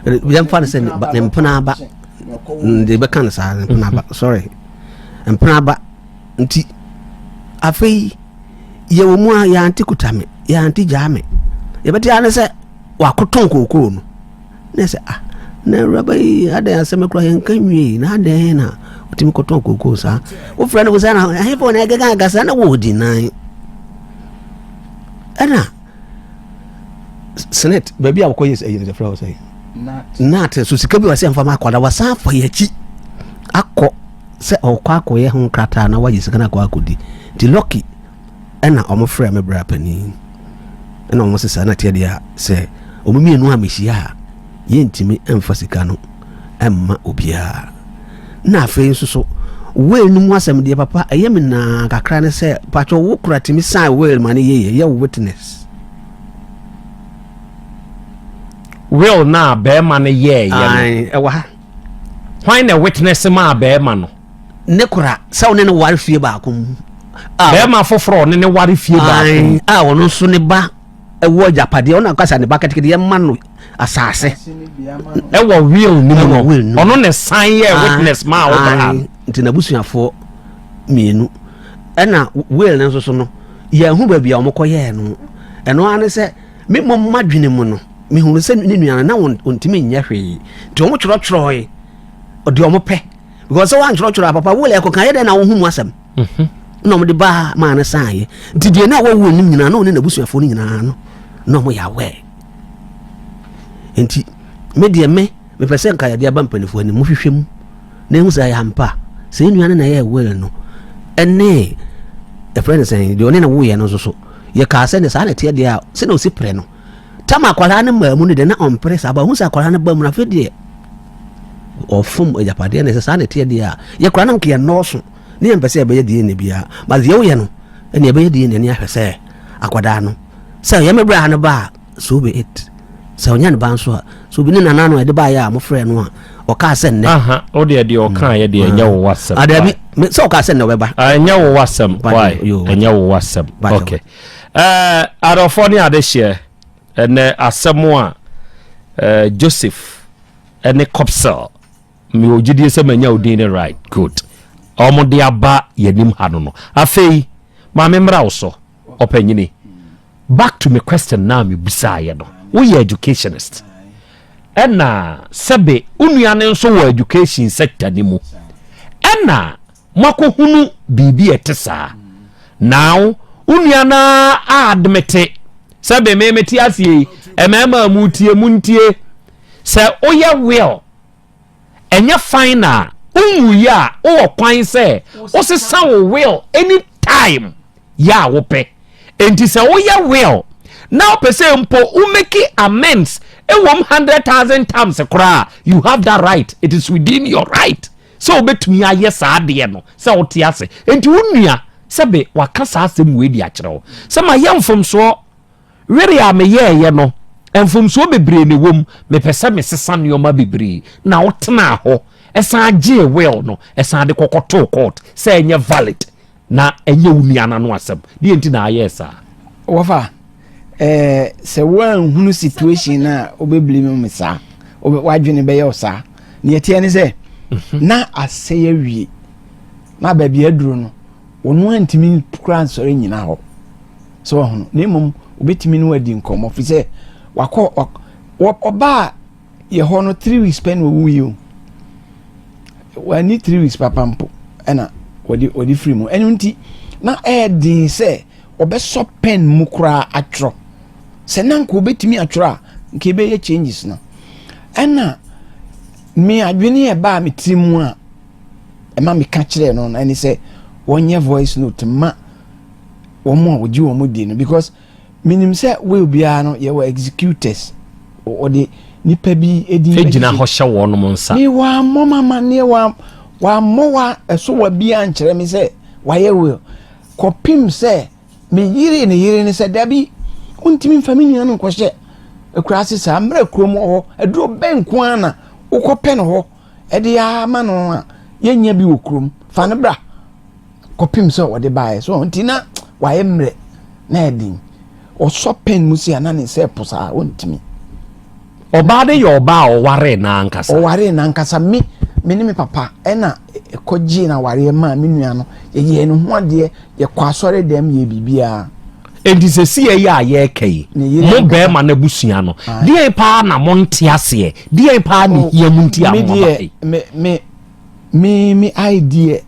yɛmfa no sɛ ne mpena aba. Deɛ bɛka no saa, ne mpena aba, sorry, mpena aba. Nti afei yɛwɔ mu a yɛante kuta me, yɛante gyaa me, yɛbɛte a ne sɛ wakotɔn kookoo no, na sɛ ah, na awuraba yi adɛn, asɛm kora yɛnka nwie, na adɛn na wotumi kɔtɔn kookoo saa? Wofrɛ no wo sɛ na ahemfo na ɛkeka akasa na wɔdi nan ɛna senate baabi a wɔkɔyɛ ɛyɛ no frɛ wo sɛ nat so sika bi wɔ sɛ mfa ma akɔda, wasan afa yɛ akyi akɔ sɛ ɔkɔ akɔyɛ ho nkrataa na wagye sika no akɔ akɔdi. Nti lucky ɛna ɔmo frɛ me bra panin, ɛna ɔmo sɛ saa na teɛ deɛ a sɛ ɔmo mmienu a mehyia a yɛntumi ɛmfa sika no ɛmma obiara. Na afei nso so will no mu asɛm deɛ, papa, ɛyɛ me naa kakra ne sɛ patwɛ wo kora tumi sign will ma no yɛyɛ yɛ wo witness. Will na bɛrima no yɛɛyɛ no? Ae, ɛwɔ ha. Hwan na witness maa bɛrima no? Ne kora sɛ wo ne no ware fie baako mu a Bɛrima foforɔ ɔne ne ware fie baako mu? Ae, a ɔno nso ne ba ɛwɔ agyapadeɛ, ɔno ankasa ne ba ketekete yɛma no asase. Ɛwɔ will no mu Ɛwɔ no? will no mu. Ɔno ne san yɛ witness maa wo bra? Ae, nti n'abusuafoɔ mmienu ɛna will no nso so no yɛn ho baabi a wɔkɔyɛɛ no. Ɛno ara ne sɛ me mmom madwene mu no mehunu sɛ ne nua no na wɔntumi nyɛ hwee, nti wɔn twerɛtwerɛe deɛ wɔn pɛ. Because sɛ woantwerɛtwerɛ a papa will ɛkɔka yɛ dɛn na wohu mu asɛm? Na ɔmde baa maa no saeɛ. Nti deɛ na wɔwɔ nim nyinaa na ɔne n'abusuafoɔ no nyinaa no na ɔmo yɛ aware. Nti me deɛ me mepɛ sɛ nka yɛde aba mpanimfoɔ anim, mohwehwɛ mu na ehu sɛ ɛyɛ ampa sɛ nnua no na ɛyɛ will no, ɛne ɛfrɛ no sɛn, deɛ ɔne na woyɛ no nso so yɛkaa sɛ ne saa na ɛteɛ deɛ a, sɛ na ɔsi prɛ no tam akwadaa no maa mu no deɛ na ɔmpere saa ba ɔhu sɛ akwadaa no ba mu no, afei deɛ ɔfom agyapadeɛ no. Sɛ saa na ɛteɛ deɛ a, yɛkora no nka yɛnnɔɔso ne yɛmpɛ sɛ yɛbɛyɛ DNA biara, but deɛ woyɛ no ɛne yɛbɛyɛ DNA ne ahwɛ sɛ akwadaa no sɛ yɛmɛbrɛ ha no ba a, so be it. Sɛ ɔnyɛ ne ba nso a, so obi ne nana no ɛde baayɛ a mofrɛ no a ɔkaa sɛ nnɛ. Aha, wo deɛ deɛ ɔkaeɛ deɛ ɛnyɛ wo wasɛm. Adabi, sɛ ɔkaa sɛ nnɛ ɔbɛba. Ah, ɛnyɛ wo wasɛm. Bakyɛ, why? Yo. Ɛnyɛ wo wasɛm. Bakyɛ. Okay, adɔfoɔ ne adehyeɛ, ɛnɛ asɛm a Joseph ɛne Copsel, mewɔ gyidie sɛ manya wo din ne right, good, ɔmo de aba yɛnim ha no. Afei maame mmra wo so, ɔpanyini, back to me question na mebusaeɛ no. Woyɛ educationist, ɛna sɛbe wo nua no nso wɔ education sector no mu, ɛna moakɔhunu biribi a ɛte saa. Now wo nua no a admit sɛbe me mete aseɛ yi, ɛmɛɛma a mutie mu ntie sɛ woyɛ will ɛnyɛ fine na wonwuyi a, wowɔ kwan sɛ wosesa wo will anytime yɛ a wopɛ. Enti sɛ woyɛ will na wopɛ sɛ mpo womake amends ɛwɔm 100,000 times koraa, you have that right. It is within your right sɛ wobɛtumi ayɛ saa adeɛ no sɛ wote ase. Enti wo nua sɛbe waka saa asɛm wei de akyerɛ wo sɛ mayɛ mfomsoɔ were a meyɛɛyɛ no, mfomsoɔ bebree ne wom, mepɛ sɛ mesesa nneɔma bebree, na wotenaa hɔ ɛsan gyee will no, ɛsan de kɔkɔtoo court sɛ ɛnyɛ valid na ɛnyɛ wo nua no asɛm deɛ, nti na ayɛɛ saa? Wɔfa sɛ woanhunu situation a wobɛbili me saa, wadwene bɛyɛ wo saa. Neɛ teɛ ne sɛ na asɛe awie na baabi aduro no, ɔno antumi kora nsɔre nyina hɔ sɛ ɔhono, na mmom obɛtumi ne wadi nkɔmmɔ, fi sɛ wakɔ ɔbaa yɛ hɔ no 3 weeks pɛ na ɔwu yi o. Wani 3 weeks papa mpo ɛna wɔde firi mu. Ɛno nti na ɛyɛ den sɛ ɔbɛsɔ pen mu koraa atwerɛ. Sɛ na nka obɛtumi atwerɛ a, nka ɛbɛyɛ changes no. Ɛna me adwene yɛ baa me tiri mu a ɛma meka kyerɛ no no ɛne sɛ wɔnyɛ voice note ma wɔn a wɔgye wɔn di no, because menim sɛ will biara no yɛwɔ executors, ɔde nipa bi edi. Gyina hɔ hyɛ wɔn nsa. Mi wammɔ mama neɛ wa wammɔ wa ɛso wa bi ankyerɛ mi sɛ wayɛ will, kɔpem sɛ me yere ne yere ne sɛ dabi, wontumi nfa me nua no nkɔhyɛ akuraase saa mmerɛ kurom wɔ hɔ. Aduro bɛn nko ara na wokɔpɛ no hɔ ɛde ama no a yɛnya bi wɔ kurom? Fa no bra. Kɔpem sɛ ɔde baeɛ so nti na wayɛ mmerɛ na ɛden ɔsɔ pen mu si a na ne nsa ɛpo saa, ɔntumi. Ɔbaa de yɛ ɔbaa a ɔwaree n'ankasa? Ɔwaree n'ankasa. Me ne me papa ɛna ɛkɔgyee na awareɛ maa me nua no. Yɛyɛ ne ho adeɛ, yɛkɔ asɔre dɛm, yɛ biribiara. Enti sɛ si yɛ a yɛreka yi, Ne yere mo ankasa. bɛrima no abusua no, deɛn paa na monte aseɛ? Deɛn paa ne hia mu nti a me mo aba deɛ yi? Me idea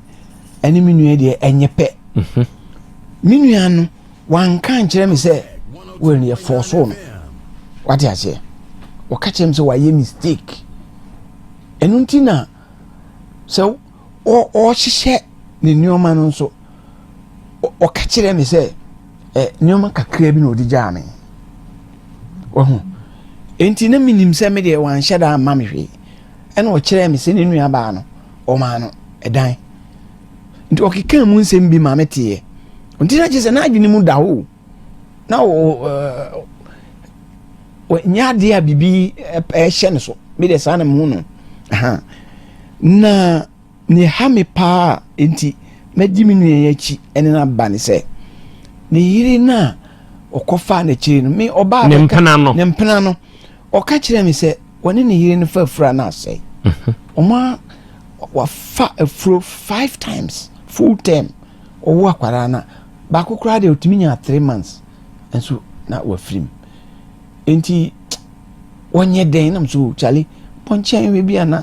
ɛne me nua deɛ ɛnyɛ pɛ. Me nua no wanka nkyerɛ me sɛ wɔn yɛ fɔɔso no, wate aseɛ? Wɔka kyerɛ me sɛ wayɛ mistake. Ɛno nti na sɛ ɔhyehyɛ ne nneɛma no nso, ɔka kyerɛ me sɛ ɛ nneɛma kakra bi na ɔde gyaa me wɔho. Nti na menim sɛ me deɛ wanhyɛ da amma me hwee. Ɛna ɔkyerɛ me sɛ ne nua baa no ɔmaa no ɛdan, nti ɔkeka mu nsɛm bi ma me teɛ. Nti na kyerɛ sɛ n'adwene mu da hɔ o, na ɔ ɛɛ nyɛ adeɛ a biribi ɛhyɛ ne so. Me deɛ saa na mehu no. Aha. Na ne ha me paa nti mɛdi me nua yi akyi ɛne n'aba ne sɛ ne yere no a ɔkɔfaa n'akyiri no, me ɔbaa Ne bɛka- mpena no. Ne mpena no, ɔka kyerɛ me sɛ wɔne ne yere no fa afuro a na asɛe. Ɔma wafa afuro five times full term. Ɔwo akwaraa na baako koraa deɛ ɔtumi nya 3 months nso na wafiri mu. Nti wɔnyɛ dɛn nam so kyale bɔnkyɛn hwɛ bi a na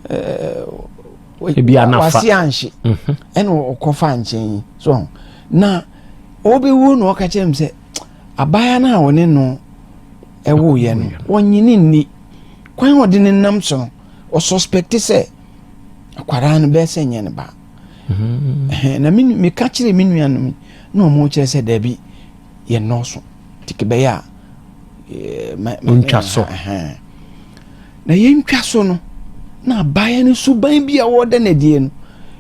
ɛɛ. Wase anhye mhm. ɛna ɔkɔfa nkyɛn yi so na ɔbɛwuo na ɔka kyerɛ m sɛ abaayewa no a ɔne no ɛwoeɛ no ɔnye ne nni kwan a ɔde ne nam so no ɔsuspect sɛ akwadaa no bɛyɛ sɛ nyɛ ne ba mm-hmm. Na meka kyerɛ me nuanom na ɔmo kyerɛ sɛ daabi, yɛ nnɔɔso nti kebɛyɛ a ntwa so. Na yɛntwa so no na abaayewa no suban bi a wɔda n'adie no,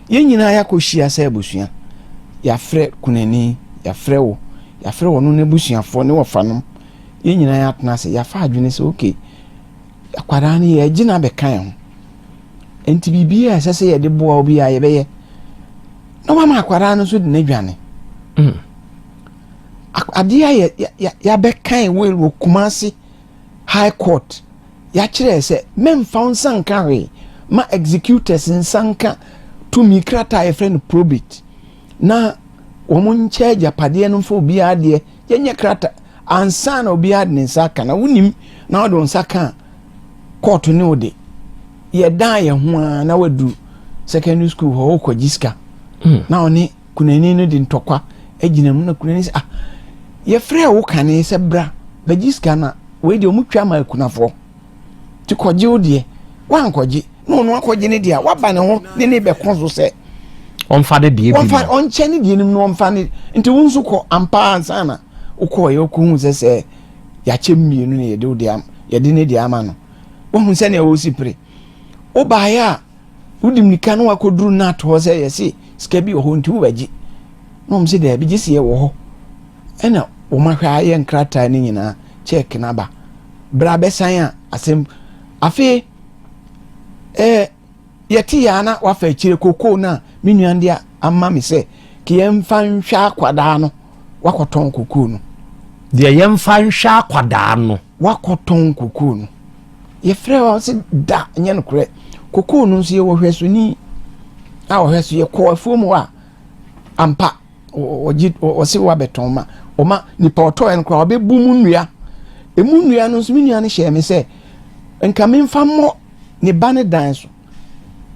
yɛn nyinaa yɛakɔhyia sɛ abusua, yɛafrɛ kunani, yɛafrɛ wo, yɛafrɛ wɔn n'abusuafoɔ ne wɔfanom, yɛn nyinaa yɛatena ase, yɛafa adwene sɛ okay, akwadaa no yɛagye no abɛka yɛn ho, nti biribiara a ɛsɛ sɛ yɛde boa wo biara yɛbɛyɛ, na wama akwadaa no nso de n'adwane. Adeɛ a yɛabɛkan wɔ wɔ Kumase High Court, yɛakyerɛ sɛ mɛmfa wo nsa nka hwee ma executors nsa nka tumi krataa a yɛfrɛ no probate na wɔn nkyɛ agyapadeɛ no mfa obiara deɛ, yɛnyɛ krataa ansa na obiara de ne nsa aka, na wonim na wɔde wɔn nsa ka court ne wo de yɛdan yɛn ho a na waduru secondary school hɔ wokɔgye sika. Na ɔne kunani no de ntɔkwa gyina mu na kunani sɛ, ah, yɛfrɛ wo kane sɛ bra bɛgye sika na wei deɛ ɔmo twa ma akunafoɔ nti kɔgye wo deɛ, wankɔgye na ɔno akɔgye ne deɛ a waba ne ho ne ne bɛko so sɛ ɔmfa ne deɛ bi ɔmfa ɔnkyɛ ne deɛ no mu na ɔmfa ne, nti wo nso kɔ ampa ansa na wokɔɔ yɛ wokɔhu sɛ yɛakyɛ mmienu na yɛde wo deɛ, yɛde ne deɛ ama no. Wohu sɛnea wɔsi pere wobaeɛ a wodi mirika na wakɔduru no ato hɔ sɛ yɛse sika bi wɔ hɔ nti wobɛgye, na wɔn sɛ daabi, gye sɛ yɛwɔ hɔ ɛna wɔn ahwɛ ayɛ nkrataa no nyinaa, check no aba bra bɛsan a asɛm. Afei yɛte yɛ ana wafa akyire kokoo no a me nua de ama me sɛ ka yɛmfa nhwɛ akwadaa no, wakɔtɔn kokoo no. Deɛ yɛmfa nhwɛ akwadaa no. Wakɔtɔn kokoo no. Yɛfrɛ hɔ sɛ da nyɛ nokorɛ, kokoo no nso yɛwɔ hwɛsoni a ɔhwɛ so. Yɛkɔ afuom hɔ a ampa ɔgye ɔse wabɛtɔn ma ɔma nipa ɔtɔɛ no koraa ɔbɛbu mu nnua, emu nnua no nso me nua no hyɛɛ me sɛ nka memfa mmɔ ne ba ne dan so,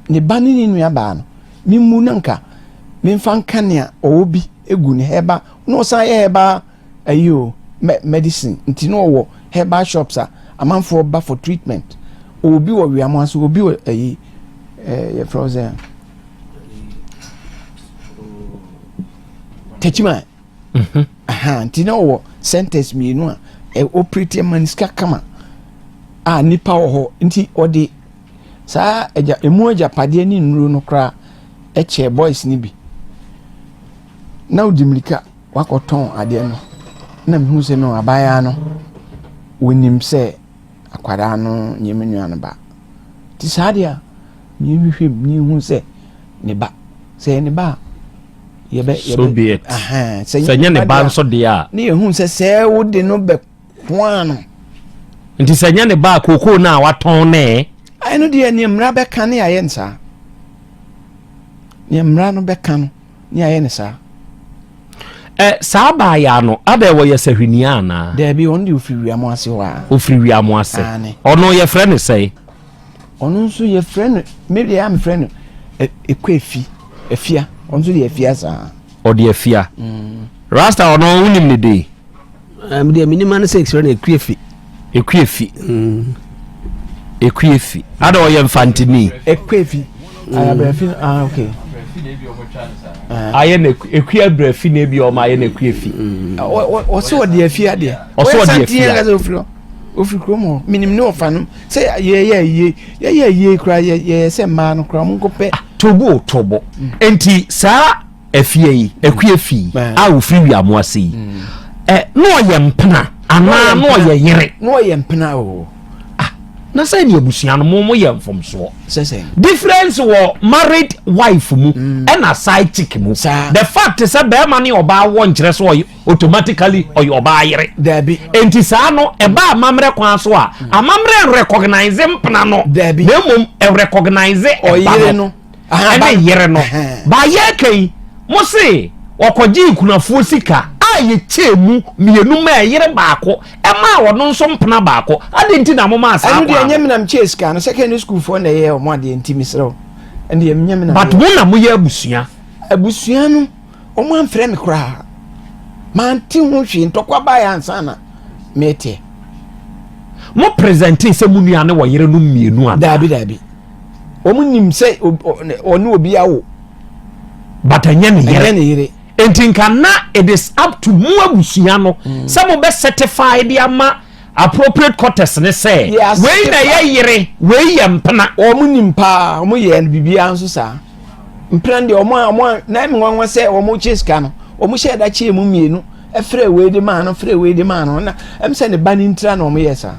ne ba ne ne nua baa no memu na nka memfa nka nea ɔwɔ bi egu ne herbal na ɔsan yɛ herbal ayi o medicine, nti na ɔwɔ herbal shops a amanfoɔ ba for treatment. Obi wɔ wiamo ase, obi wɔ ayi yɛfrɛ wo sɛ Techiman. Nti na ɔwɔ centers mmienu a ɛ operate ma ne sika kama a nipa wɔ hɔ, nti ɔde saa agya emu agyapadeɛ ne nnuro no koraa ɛkyɛ boys ne bi na ɔdi mirika wakɔtɔn adeɛ no. Na mehu sɛ no abaayewa no wɔnim sɛ akwadaa no nyɛ me nua no ba, nti saa deɛ a yɛhwehwɛ mu ne yɛhu sɛ ne ba, sɛ yɛ ne ba a yɛbɛ So be it. Sɛ nyɛ ne ba nso deɛ a ne yɛhu sɛ sɛ wode no bɛ koa no. Nti sɛ nyɛ ne ba a, kokoo no a watɔn ne ɛno deɛ neɛ mmara bɛka ne ayɛ ne saa, neɛ mmara no bɛka no ne ayɛ ne saa. Ɛ saa baayɛ no ada wɔyɛ sahwinia anaa? Daabi, ɔno deɛ ofiri wiamo ase hɔ a. Ofiri wiamo ase. Aane. Ɔno yɛfrɛ no sɛe? Ɔno nso yɛfrɛ no, me deɛ a mefrɛ no Ɛkɔ Efi Afia, ɔno nso deɛ Afia saa. Ɔde Afia. Rasta, ɔno wonim ne de? Deɛ menim ano sɛ ɛsrɛ no Ɛkua Fi. Ɛkua Fi. Ɛkua Fi ada ɔyɛ Mfantini. Ɛkɔ Efi Ayabrɛfi, ah okay. Ayɛ na Ekua Brɛfi na ebi ɔmo ayɛ na Ekua Fi. Ɔsɛ ɔde Afia deɛ. Ɔsɛ ɔde Afia. Ɔyɛ ofiri hɔ, ofiri kurom hɔ, menim ne ɔfa no sɛ yɛyɛ yie, yɛyɛ yie koraa, yɛyɛ sɛ mmaa no koraa ɔmo nkɔpɛ. Tobo tobo, nti saa Afie yi, Akua Fi a ofiri wiamo ase yi, ɛ na ɔyɛ mpena anaa na ɔyɛ yere? Na ɔyɛ mpena o. Ah, na sɛ ne abusua no mo mo yɛ mfomsoɔ. Sɛ Difference wɔ married wife mu ɛna side chick mu. Saa. The fact sɛ bɛrima ne ɔbaa wɔ nkyerɛ sɛ ɔyɛ automatically ɔyɛ ɔbaa yere. Daabi. Nti saa no ɛba amammerɛ kwan so a, amammerɛ recognize mpena no. Daabi. Na mmom ɛrecognize ɛba ɔyere no. No. Ɛne yere no baayɛ ka yi, mo se ɔkɔgye nkunafoɔ sika a yɛkyɛɛ mu mmienu ma ɛyere baako, ɛmaa ɔno nso mpena baako ade, nti na momaa saa ɛno deɛ kwan ɛnyɛ no. Menam kyɛɛ sika no, secondary school foɔ na ɛyɛ ɔmo adeɛ, nti mesrɛ wo. Ɛndeɛ nyɛ me na But meyɛ. mo na moyɛ abusua. Abusua no, wɔn amfrɛ me koraa. Mante ho hwee, ntɔkwa baeɛ ansa na meteɛ. Mo presente sɛ mo nua ne wɔ yerenom mmienu anaa? Daabi, daabi. Wɔn nim sɛ ɔne obi awo. But ɛnyɛ ne yere. Ɛnyɛ ne yere. Enti nka na it is up to mo abusua no mm. sɛ mo bɛ certify de ama appropriate quarters ne sɛ wei na ɛyɛ yere, wei yɛ mpena. Wɔn nim paa, wɔn yɛ no biribiara nso saa. Mpena deɛ wɔn a wɔn a na ɛmi nwanwa sɛ wɔn kyɛ sika no, wɔn hyɛ ɛda kyɛ mu mmienu, ɛfrɛ wei de maa no, frɛ wei de maa no, na ɛm sɛ ne ba ne ntira na wɔn yɛ saa.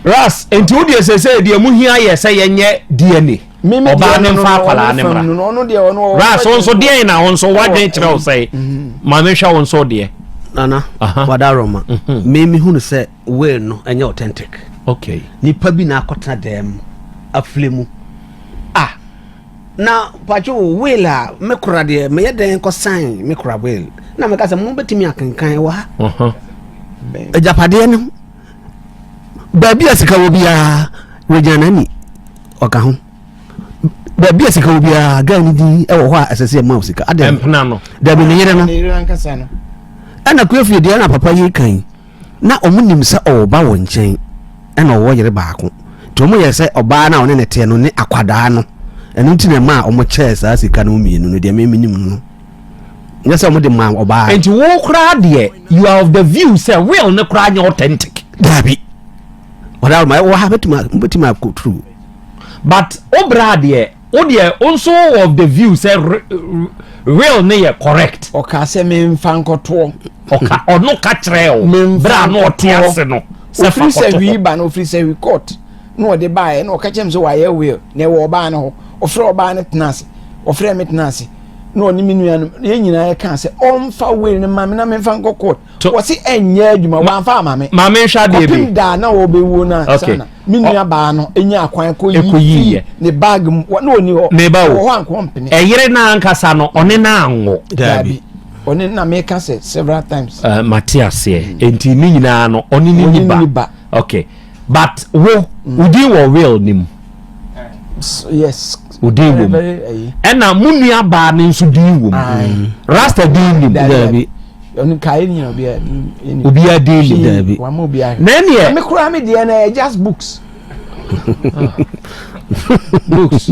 Ras, nti wo deɛ sɛsɛ deɛ mu hia yɛ sɛ yɛnyɛ DNA. Ɔbaa ne mfa akwadaa ne mmra. Ras, wo nso deɛn na wo nso wadwen kyerɛ wo sɛ maame hwɛ wo nso deɛ. Nana, wadaroma. Me me hunu sɛ will no ɛnyɛ authentic. Okay. Nipa bi na akɔtena dɛm afile mu. Ah, na patwo will a me kora deɛ meyɛ dɛn kɔ sign me kora will. Na meka sɛ mo bɛtumi akenkan wɔ ha. Agyapadeɛ no baabi a sika wɔ biara regya n'ani ɔka ho baabi a sika wɔ biara guy no din wɔ hɔ a ɛsɛ sɛ ɛma wo sika adɛn mpena no dabi ne yere no Ne yere ankasa no. Ɛna kuafie deɛ na papa yi kan na ɔmo nim sɛ ɔwɔ ba wɔ nkyɛn ɛna ɔwɔ yere baako nti ɔmo yɛ sɛ ɔbaa no a ɔne ne teɛ no ne akwadaa no ɛno nti na ɛma a ɔmo kyɛɛ saa sika no mmienu no deɛ me menim no nyɛ sɛ ɔmo de maa ɔbaa. Nti wo koraa deɛ you are of the view sɛ will ne koraa nyɛ authentic. Daabi, ɔda ma wɔ ha bɛtumi bɛtumi akɔ through. But wo bra deɛ wo deɛ wo nso wɔ of the view sɛ will ne yɛ correct. Ɔka sɛ memfa nkɔtoɔ. Ɔka ɔno ka kyerɛ o bra no ɔte ase no sɛ fa Ofiri sɛ kɔto hwii hɔ. ba no, ofiri sɛ hwi court na ɔde baeɛ na ɔka kyerɛ me sɛ wayɛ will na ɛwɔ ɔbaa no hɔ. Ɔfrɛ ɔbaa no tena ase, ɔfrɛ me tena ase na ɔne me nua no yɛn nyinaa yɛkaa sɛ ɔmfa will no ma me na memfa nkɔ court. Wɔse ɛnyɛ adwuma, wamfa ama me. Maame nhwɛ adeɛ bi. Kɔpem da na ɔbɛwuo no ansa na me nua baa no nya akwan kɔ yi fii ne bag mu na ɔni hɔ. Meba o. Ɔwɔ hɔ anka ɔmpene. Ɛyere no ankasa no ɔne no anwo. Daabi. Ɔne na meka sɛ several times. Uh, mate aseɛ. Enti ne nyinaa no ɔne ne ni ba. Okay. But wo, wo din wɔ will no mu. Yes. Wo din wɔ mu. Ɛna mo nua baa no nso din wɔ mu. Rasta din nim. Daabi. Ɔno kae nyina obiara nim. Obiara din nim. Daabi. Wama obiara. Na ɛneɛ. Me koraa me deɛ no ɛyɛ just books. Books.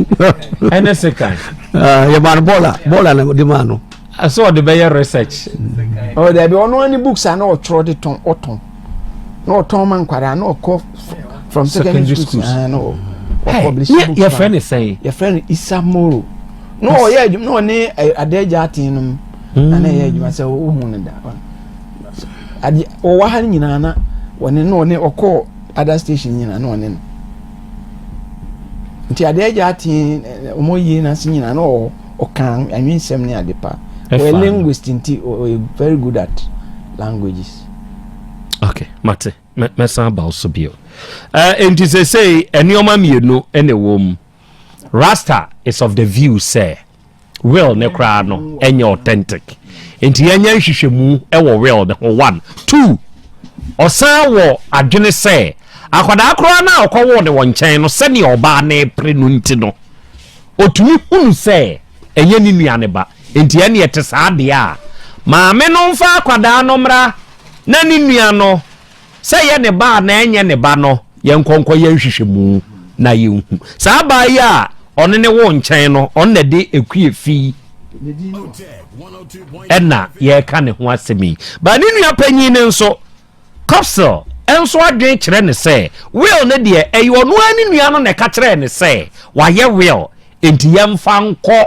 Ɛne sekan. Yɛ maa no bɔɔla bɔɔla na ɔde maa no. Sɛ ɔde bɛyɛ research. Ɔ daabi ɔno ani books a na ɔtwerɛ de tɔn ɔtɔn na ɔtɔn ma nkwadaa na ɔkɔ from secondary schools ah, na ɔ publish books. Yɛfrɛ ne sɛn? Yɛfrɛ no Isa Moro. Na ɔyɛ adwuma na ɔne Adagya Aten nom na na ɛyɛ adwuma sɛ wohu no da. Ade ɔwɔ ha no nyinaa na wɔne na ɔne ɔkɔɔ other station nyinaa na ɔne no. Nti Adagya Aten wɔn yie n'ase nyinaa na ɔwɔ ɔka anwensɛm ne ade pa. Ɔyɛ linguist nti ɔyɛ very good at languages. Okay, mate. Mɛsan aba wo so bio. Uh, nti sesei nneɛma mmienu na ɛwɔ mu. Rasta is of the view sɛ will ne koraa no ɛnyɛ authentic. Nti yɛnyɛ nhwehwɛmu wɔ will ne ho one. Two, ɔsan wɔ adwene sɛ akwadaa koraa no a ɔkɔwoo ne wɔ nkyɛn no sɛnea ɔbaa no repere no nti no, ɔtumi hunu sɛ ɛnyɛ ne nua ne ba. Nti ɛne ɛte saa deɛ a, maame no mfa akwadaa no mmra na ne nua no, sɛ ɛyɛ ne ba anaa ɛnyɛ ne ba no, yɛnkɔ nkɔyɛ nhwehwɛmu na yɛnhu. Saa baa yi a ɔne ne wo nkyɛn no, ɔno na ɛde Akua fi ɛna yɛreka ne ho asɛm yi. Ba ne nua panyin no nso, Copsel nso adwene kyerɛ ne sɛ will no deɛ ɛyɛ ɔno ara ne nua no na ɛka kyerɛɛ ne sɛ wayɛ will, enti yɛmfa nkɔ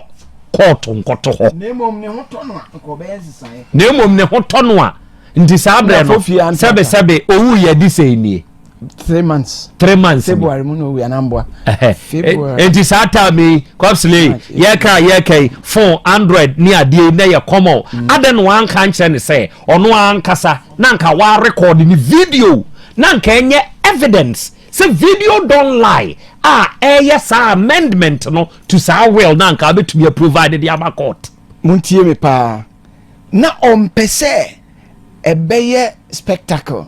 kɔɔto nkɔto hɔ. Na mmom ne ho tɔ no a, nka ɔbɛyɛ nsesaeɛ. Na mmom ne ho tɔ no a, nti saa berɛ no, sɛbesɛbe owuu yɛ de sɛn nie? 3 months. 3 months. February mu na owu anamboa. February. Nti saa time yi, Copsley, yɛka yɛka yi, phone, Android ne adeɛ yi na yɛ common. Adɛn na wanka nkyerɛ ne sɛ ɔno ankasa na nka wa record ne video na nka ɛnyɛ evidence sɛ video don lie a ɛyɛ saa amendment no to saa will na nka wobɛtumi provide de ama court. Montie me paa. Na ɔmpɛ sɛ ɛbɛyɛ spectacle,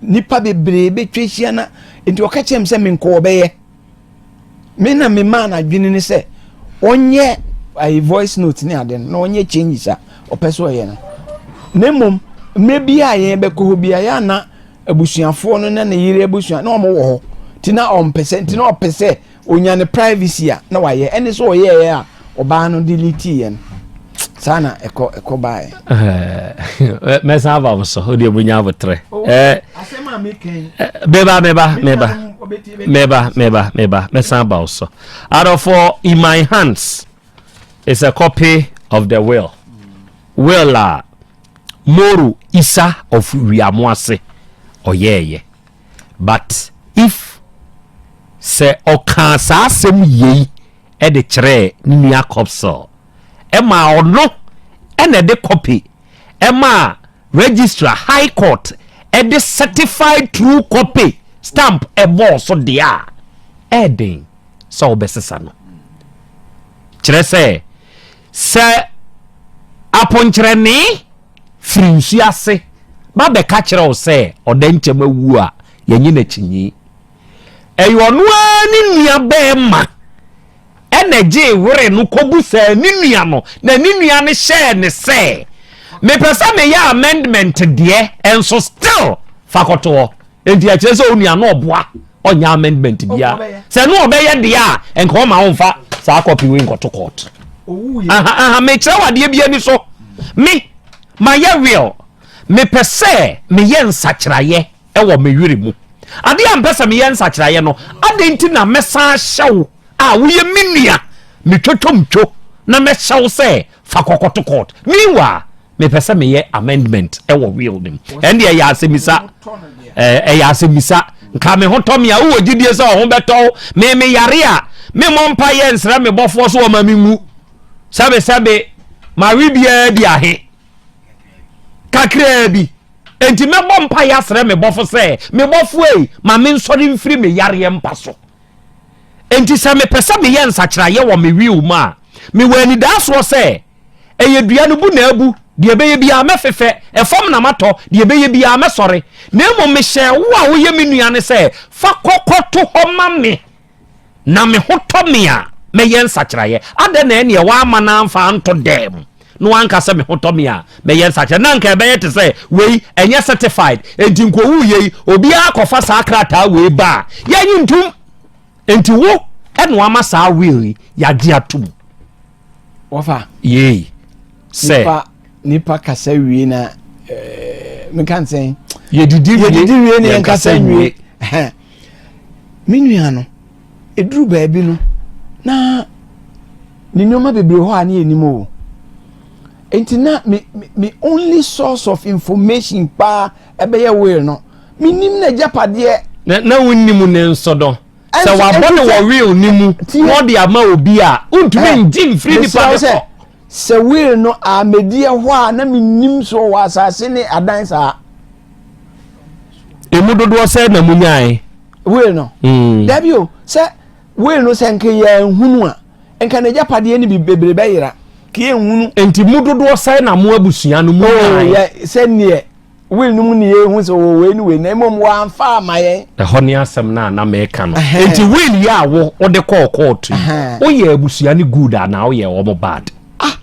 nipa bebree bɛtwa ahyia na nti ɔka kyerɛ me sɛ menkɔ ɔbɛyɛ me na memaa no adwene ne sɛ Ɔnyɛ ayi voice note ne ade no na ɔnyɛ changes a ɔpɛ sɛ ɔyɛ no. Na mmom mmerɛ bi a yɛn bɛkɔ hɔ bi a yɛ ana abusuafoɔ no na ne yere abusua na wɔn wɔ hɔ nti na ɔmpɛ sɛ nti na ɔpɛ sɛ onya ne privacy a na wayɛ ɛne sɛ ɔyɛɛ a ɔbaa no delete yɛ no saa na ɛkɔ ɛkɔ baeɛ. Mɛsan aba mo so wodeɛ monya aboterɛ. Oh, meba meba meba meba meba meba mɛsan aba wo so. Adɔfoɔ, in my hands is a copy of the will will a Moro Isa of Wiamoase ɔyɛɛyɛ. But if sɛ ɔkaa saa asɛm yei de kyerɛɛ ne nua Copsell, ɛmaa ɔno na ɛde copy ɛmaa Registrar High Court ɛde certified true copy stamp ɛbɔɔ so deɛ a, ɛɛden sɛ wobɛsesa no. Kyerɛ sɛ, sɛ aponkyerɛnee firi nsuo ase ba bɛka kyerɛ wo sɛ ɔdɛnkyɛm awu a, yɛnye no akyinnye. Ɛyɛ ɔno ara ne nua bɛɛma ɛna ɛgyee were no kɔbusaa ne nua no, na ne nua no hyɛɛ no sɛ, mepɛ sɛ meyɛ amendment deɛ, ɛnso still fa kɔto hɔ. Enti ɛkyerɛ sɛ onua no ɔboa ɔnyɛ amendment bia. Sɛ no ɔbɛyɛ deɛ a, nka ɔma womfa saa copy wei nkɔto court. Aha, aha, mekyerɛ wo adeɛ bi ani so. Me, mayɛ will. Mepɛ sɛ meyɛ nsakyeraeɛ wɔ me were mu. Adeɛ a mpɛ sɛ meyɛ nsakyeraeɛ no, adɛn nti na mɛsan ahyɛ wo a woyɛ me nua, metwotwomtwo na mɛhyɛ wo sɛ fa kɔkɔto court? Meanwhile, mepɛ sɛ meyɛ amendment wɔ will no mu. Ɛnde ɛyɛ asɛmmisa. Ɛyɛ asɛmmisa. Nka me ho tɔ me a, wowɔ gyidie sɛ ɔho bɛtɔ wo. Me meyare a, memmɔ mpa yɛ nsrɛ me bɔfoɔ so ɔma me nwu. Sɛbesɛbe, mawe biara di ahe? Kakraa bi. Enti mɛbɔ mpa yɛ asrɛ me bɔfo sɛ, me bɔfoɔ ei, ma me nsɔre mfiri me yareɛ mpa so. Enti sɛ mepɛ sɛ meyɛ nsakyeraeɛ wɔ me will mu a, mewɔ anidaasoɔ sɛ Ɛyɛ dua no bu na abu, deɛ ɛbɛyɛ biara mɛfefɛ, ɛfam na matɔ, deɛ ɛbɛyɛ biara mɛsɔre. Na mmom mehyɛɛ wo a woyɛ me nua no sɛ, Fa kɔ kɔto hɔ ma me, na me ho tɔ me a, mɛyɛ nsakyeraeɛ. Adɛn na ɛnneɛ woamma no amfa anto dɛm, na woanka sɛ me ho tɔ me a, mɛyɛ nsakyeraeɛ? Na anka ɛbɛyɛ te sɛ wei, ɛnyɛ certified, enti nkɔwuiɛ yi, obiara kɔfa saa krataa wei ba a, yɛnnye ntom. Enti wo na woama saa will yi, yɛagye atom. Wɔfa. Yei. Sɛ. Nipa nipa kasa wie na ɛɛ meka nsɛn. Yɛdidi wie. Yɛdidi wie na yɛn kasa nwie. Me nua no, eduru baabi no na ne nneɛma bebree hɔ a ne yɛ nim o. Nti na me me only source of information paa ɛbɛyɛ will no. Me nim na agyapadeɛ. Na na wonnim ne nso no. Sɛ wabɔ no wɔ will no mu na ɔde ama obi a, wontumi ngye mfiri nipa no hɔ. Sɛ will no amedi ɛhɔ a na menim so wɔ asase ne adan saa. Emu dodoɔ sɛ na mu nyae. Will no. Mm. Dabi o, sɛ will no sɛ nka yɛanhunu a, nka n'agyapadeɛ no bi bebree bɛyera. Ka yɛnhunu. Nti mu dodoɔ sɛ na mo abusua no mu oh, nyae. Sɛ neɛ Will no mu ne yɛhu sɛ ɔwɔ wei ne wei na mmom wamfa ama yɛn. Ɛhɔ ne asɛm no a na meka no. Enti will yi a wo wode kɔɔ kɔɔto yi, woyɛ abusua no good anaa woyɛ wɔn bad? Ah,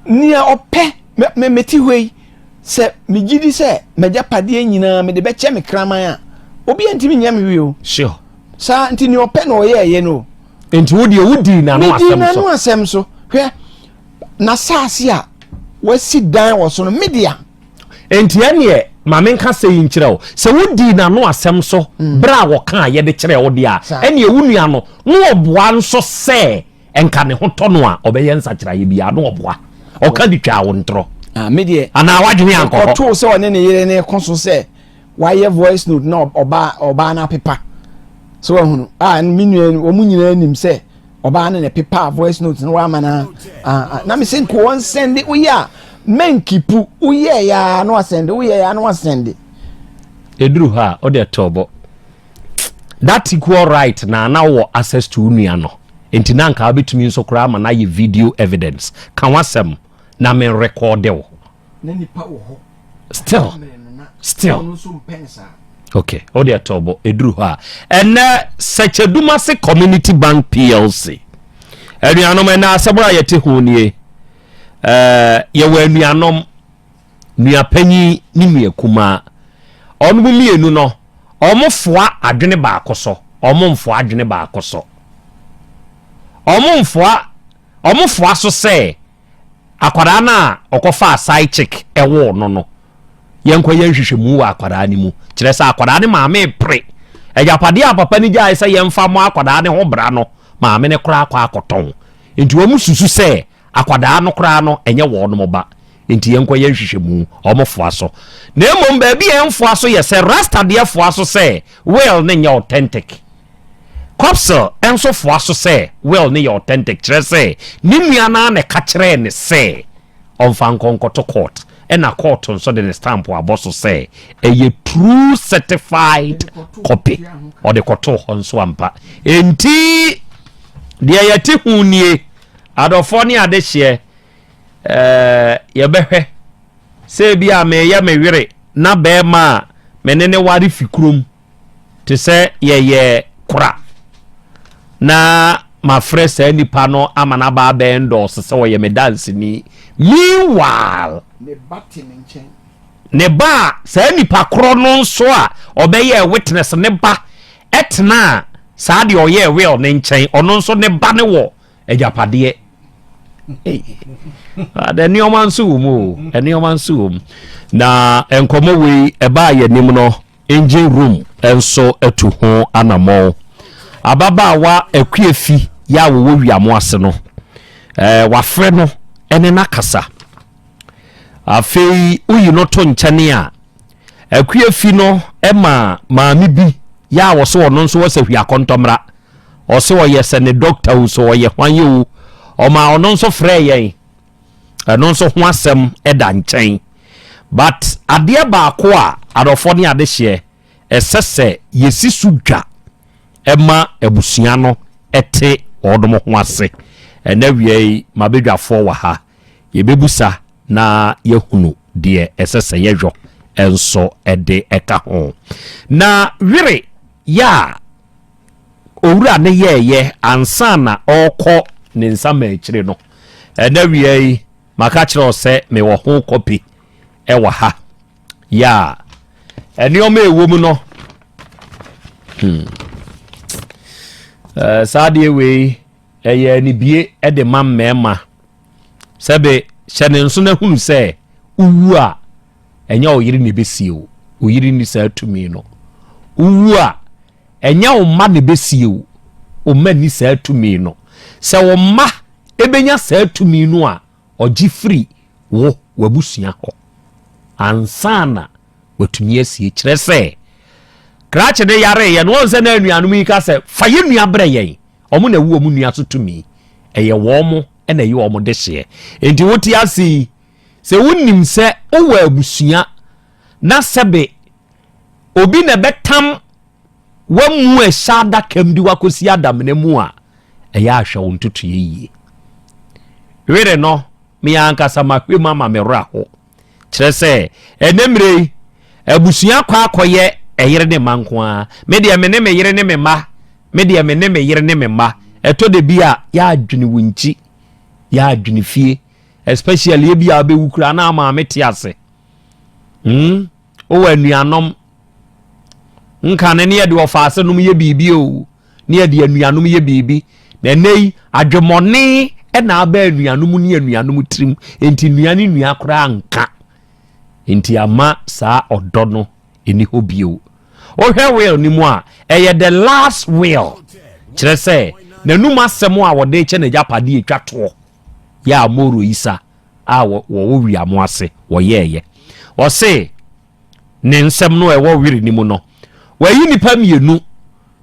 nea ɔpɛ, me mete hɔ yi, sɛ megye di sɛ m'agyapadeɛ nyinaa mede bɛkyɛ me kraman a, obiara ntumi nyɛ me hwee o. Sure. Saa nti nea ɔpɛ na ɔyɛɛyɛ no o. Enti wo deɛ wodii n'ano asɛm so. Medii n'ano asɛm so. Hwɛ, n'asaase a wasi dan wɔ so no, me dea. Enti ɛnneɛ, ma menka sei nkyerɛ wo, sɛ wodii n'ano asɛm so mm. berɛ a wɔkaa yɛde kyerɛɛ wo deɛ a, ɛnneɛ wo nua no, na ɔboa nso sɛ nka ne ho tɔ no a ɔbɛyɛ nsakyeraeɛ biara, na ɔboa. Ɔka de twaa wo ntorɔ. Ah, me deɛ, anaa w'adwene ankɔ hɔ. Ɔtoo sɛ ɔne ne yere ne ko so sɛ wayɛ voice note na ɔbaa ɔbaa no apepa. So wahunu? Ah, me nua wɔn nyinaa nim sɛ ɔbaa no na ɛpepaa voice note no wama no a na me se nko wɔn sɛnde woyɛ a mɛnkipu woyɛ ya na wasɛnde woyɛ ya na wasɛnde. Eduru hɔ a ɔde ɛtɔ bɔ that equal right na na wɔ access to nua no nti na nka wobɛtumi nso koraa ama no ayɛ video evidence ka wasɛm na me rekɔde wo. Na nipa wɔ hɔ. Still still okay o deɛ tɔ bɔ ɛduru hɔ a ɛnɛ Sɛkyɛdumase Community Bank PLC. Anuanom, ɛnɛ asɛm a yɛte ho nie. Ɛɛ, yɛwɔ anuanom, nua panyin ne nua kumaa. Wɔn mmienu no, wɔfoa adwene baako so, wɔmfoa adwene baako so. Wɔmfoa, wɔfoa so sɛ akwadaa no a ɔkɔfaa side chick woo no no, yɛnkɔyɛ nhwehwɛmu wɔ akwadaa no mu. Kyerɛ sɛ akwadaa no maame repere. Agyapadeɛ a papa no gyae sɛ yɛmfa mmɔ akwadaa no ho bra no, maame no koraa akɔ akɔtɔn. Nti wɔn susu sɛ akwadaa no koraa no ɛnyɛ wɔnom ba. Nti yɛnkɔyɛ nhwehwɛmu. Wɔn foa so. Na mmom baabi a ɛnfoa so yɛ sɛ Rasta deɛ foa so sɛ will no nyɛ authentic. Copsell nso foa so sɛ will no yɛ authentic, kyerɛ sɛ ne nua no ara na ɛka kyerɛɛ no sɛ ɔmfa nkɔ nkɔto court, ɛna court nso de ne stamp abɔ so sɛ ɛyɛ true certified copy. Ɔde kɔtoo hɔ nso ampa. Enti deɛ yɛte ho nie, adɔfoɔ ne adehyeɛ, ɛɛ yɛbɛhwɛ sɛ ebi a meyɛ me were na bɛrima a me ne ne ware fi kurom te sɛ yɛyɛ kora na mafrɛ saa nipa no ama no aba abɛ endorse sɛ ɔyɛ me danseni. Meanwhile, Ne ba te ne nkyɛn. ne ba a saa nipa korɔ no nso a ɔbɛyɛɛ witness ne ba ɛtenaa saa deɛ ɔyɛɛ will ne nkyɛn, ɔno nso ne ba ne wɔ agyapadeɛ. Ada nneɛma nso wɔ mu o, nneɛma nso wɔ mu. Na nkɔmmɔ wei ɛbaa yɛn anim no, engine room nso atu ho anammɔn. Ababaawa Akuafi yɛ a wɔwɔ Wiamo ase no, wafrɛ no ne no akasa. Afei woyi no to nkyɛne a, Akuafi no ma maame bi yɛ a wɔsɛ ɔno nso wɔ sɛ hwiakɔntɔmmra. Ɔsɛ ɔyɛ sɛ ne dɔkta o, sɛ ɔyɛ hwan yɛ o, ɔma ɔno nso frɛɛ yɛn. Ɛno nso ho asɛm da nkyɛn. But adeɛ baako a adɔfoɔ ne adehyeɛ ɛsɛ sɛ yɛsi so dwa ma abusua no te wɔnom ho ase. Ɛnɛ awia yi mabadwafoɔ wɔ ha, yɛbɛbusa na yɛahunu deɛ ɛsɛ sɛ yɛyɔ nso de ka ho. Na were yɛ a owura no yɛɛyɛ ansa na ɔrekɔ ne nsa ma akyire no, ɛnɛ awia yi maka kyerɛ wo sɛ mewɔ ho kɔpi ɛwɔ ha. Yɛ a nneɛma a ɛwɔ mu no, saa adeɛ wei ɛyɛ anibie de ma mmarima. Sɛbe hyɛ ne nso na hunu sɛ wowu a ɛnyɛ wo yere na ɛbɛsie wo. Wo yere nni saa tumi no. Wowu a ɛnyɛ wo mma na ɛbɛsie wo. Wo mma nni saa tumi no. Sɛ wo mma ɛbɛnya saa tumi no a, ɔgye firi wo w'abusua hɔ ansa na watumi asie. Kyerɛ sɛ krakye no yareeɛ no, wɔn sɛ na anuanom yi ka sɛ fa yɛn nua brɛ yɛn. Wɔn na ɛwɔ wɔn nua so tumi. Ɛyɛ wɔn na ɛyɛ wɔn dehyeɛ. Enti wote ase yi, sɛ wonim sɛ wowɔ abusua na sɛbe obi na ɛbɛtam wamu ɛhyɛ adaka mu de wakɔsi adamena mu a, ɛyɛ ahwɛ wo ntotoeɛ yie. Were no, me ankasa mahwɛ mu ama me werɛ aho. Kyerɛ sɛ, ɛnɛ mmerɛ yi, abusua kɔ akɔyɛ ɛyere ne mma nko ara. Me deɛ me ne me yere ne me mma, me deɛ me ne me yere ne me mma. Ɛtɔ da bi a, yɛadwene wo nkyi, yɛadwene fie, especially ebi a wobɛwu koraa na maame te ase. Wowɔ anuanom, nkane ne yɛde ɔfaase nom yɛ biribi o, ne yɛde anuanom yɛ biribi. Na ɛnɛ yi, adwemmɔne na aba anuanom ne anuanom tirim, enti nua ne nua koraa nka. Enti ama saa ɔdɔ no ɛni hɔ bio. Wohwɛ will no mu a, ɛyɛ the last will, kyerɛ sɛ n'anum asɛm a wɔde kyɛ n'agyapadeɛ atwa toɔ yɛ a Moro Isa a wɔwɔ wiamo ase wɔyɛɛyɛ. Ɔse ne nsɛm no a ɛwɔ were no mu no, wayi nnipa mmienu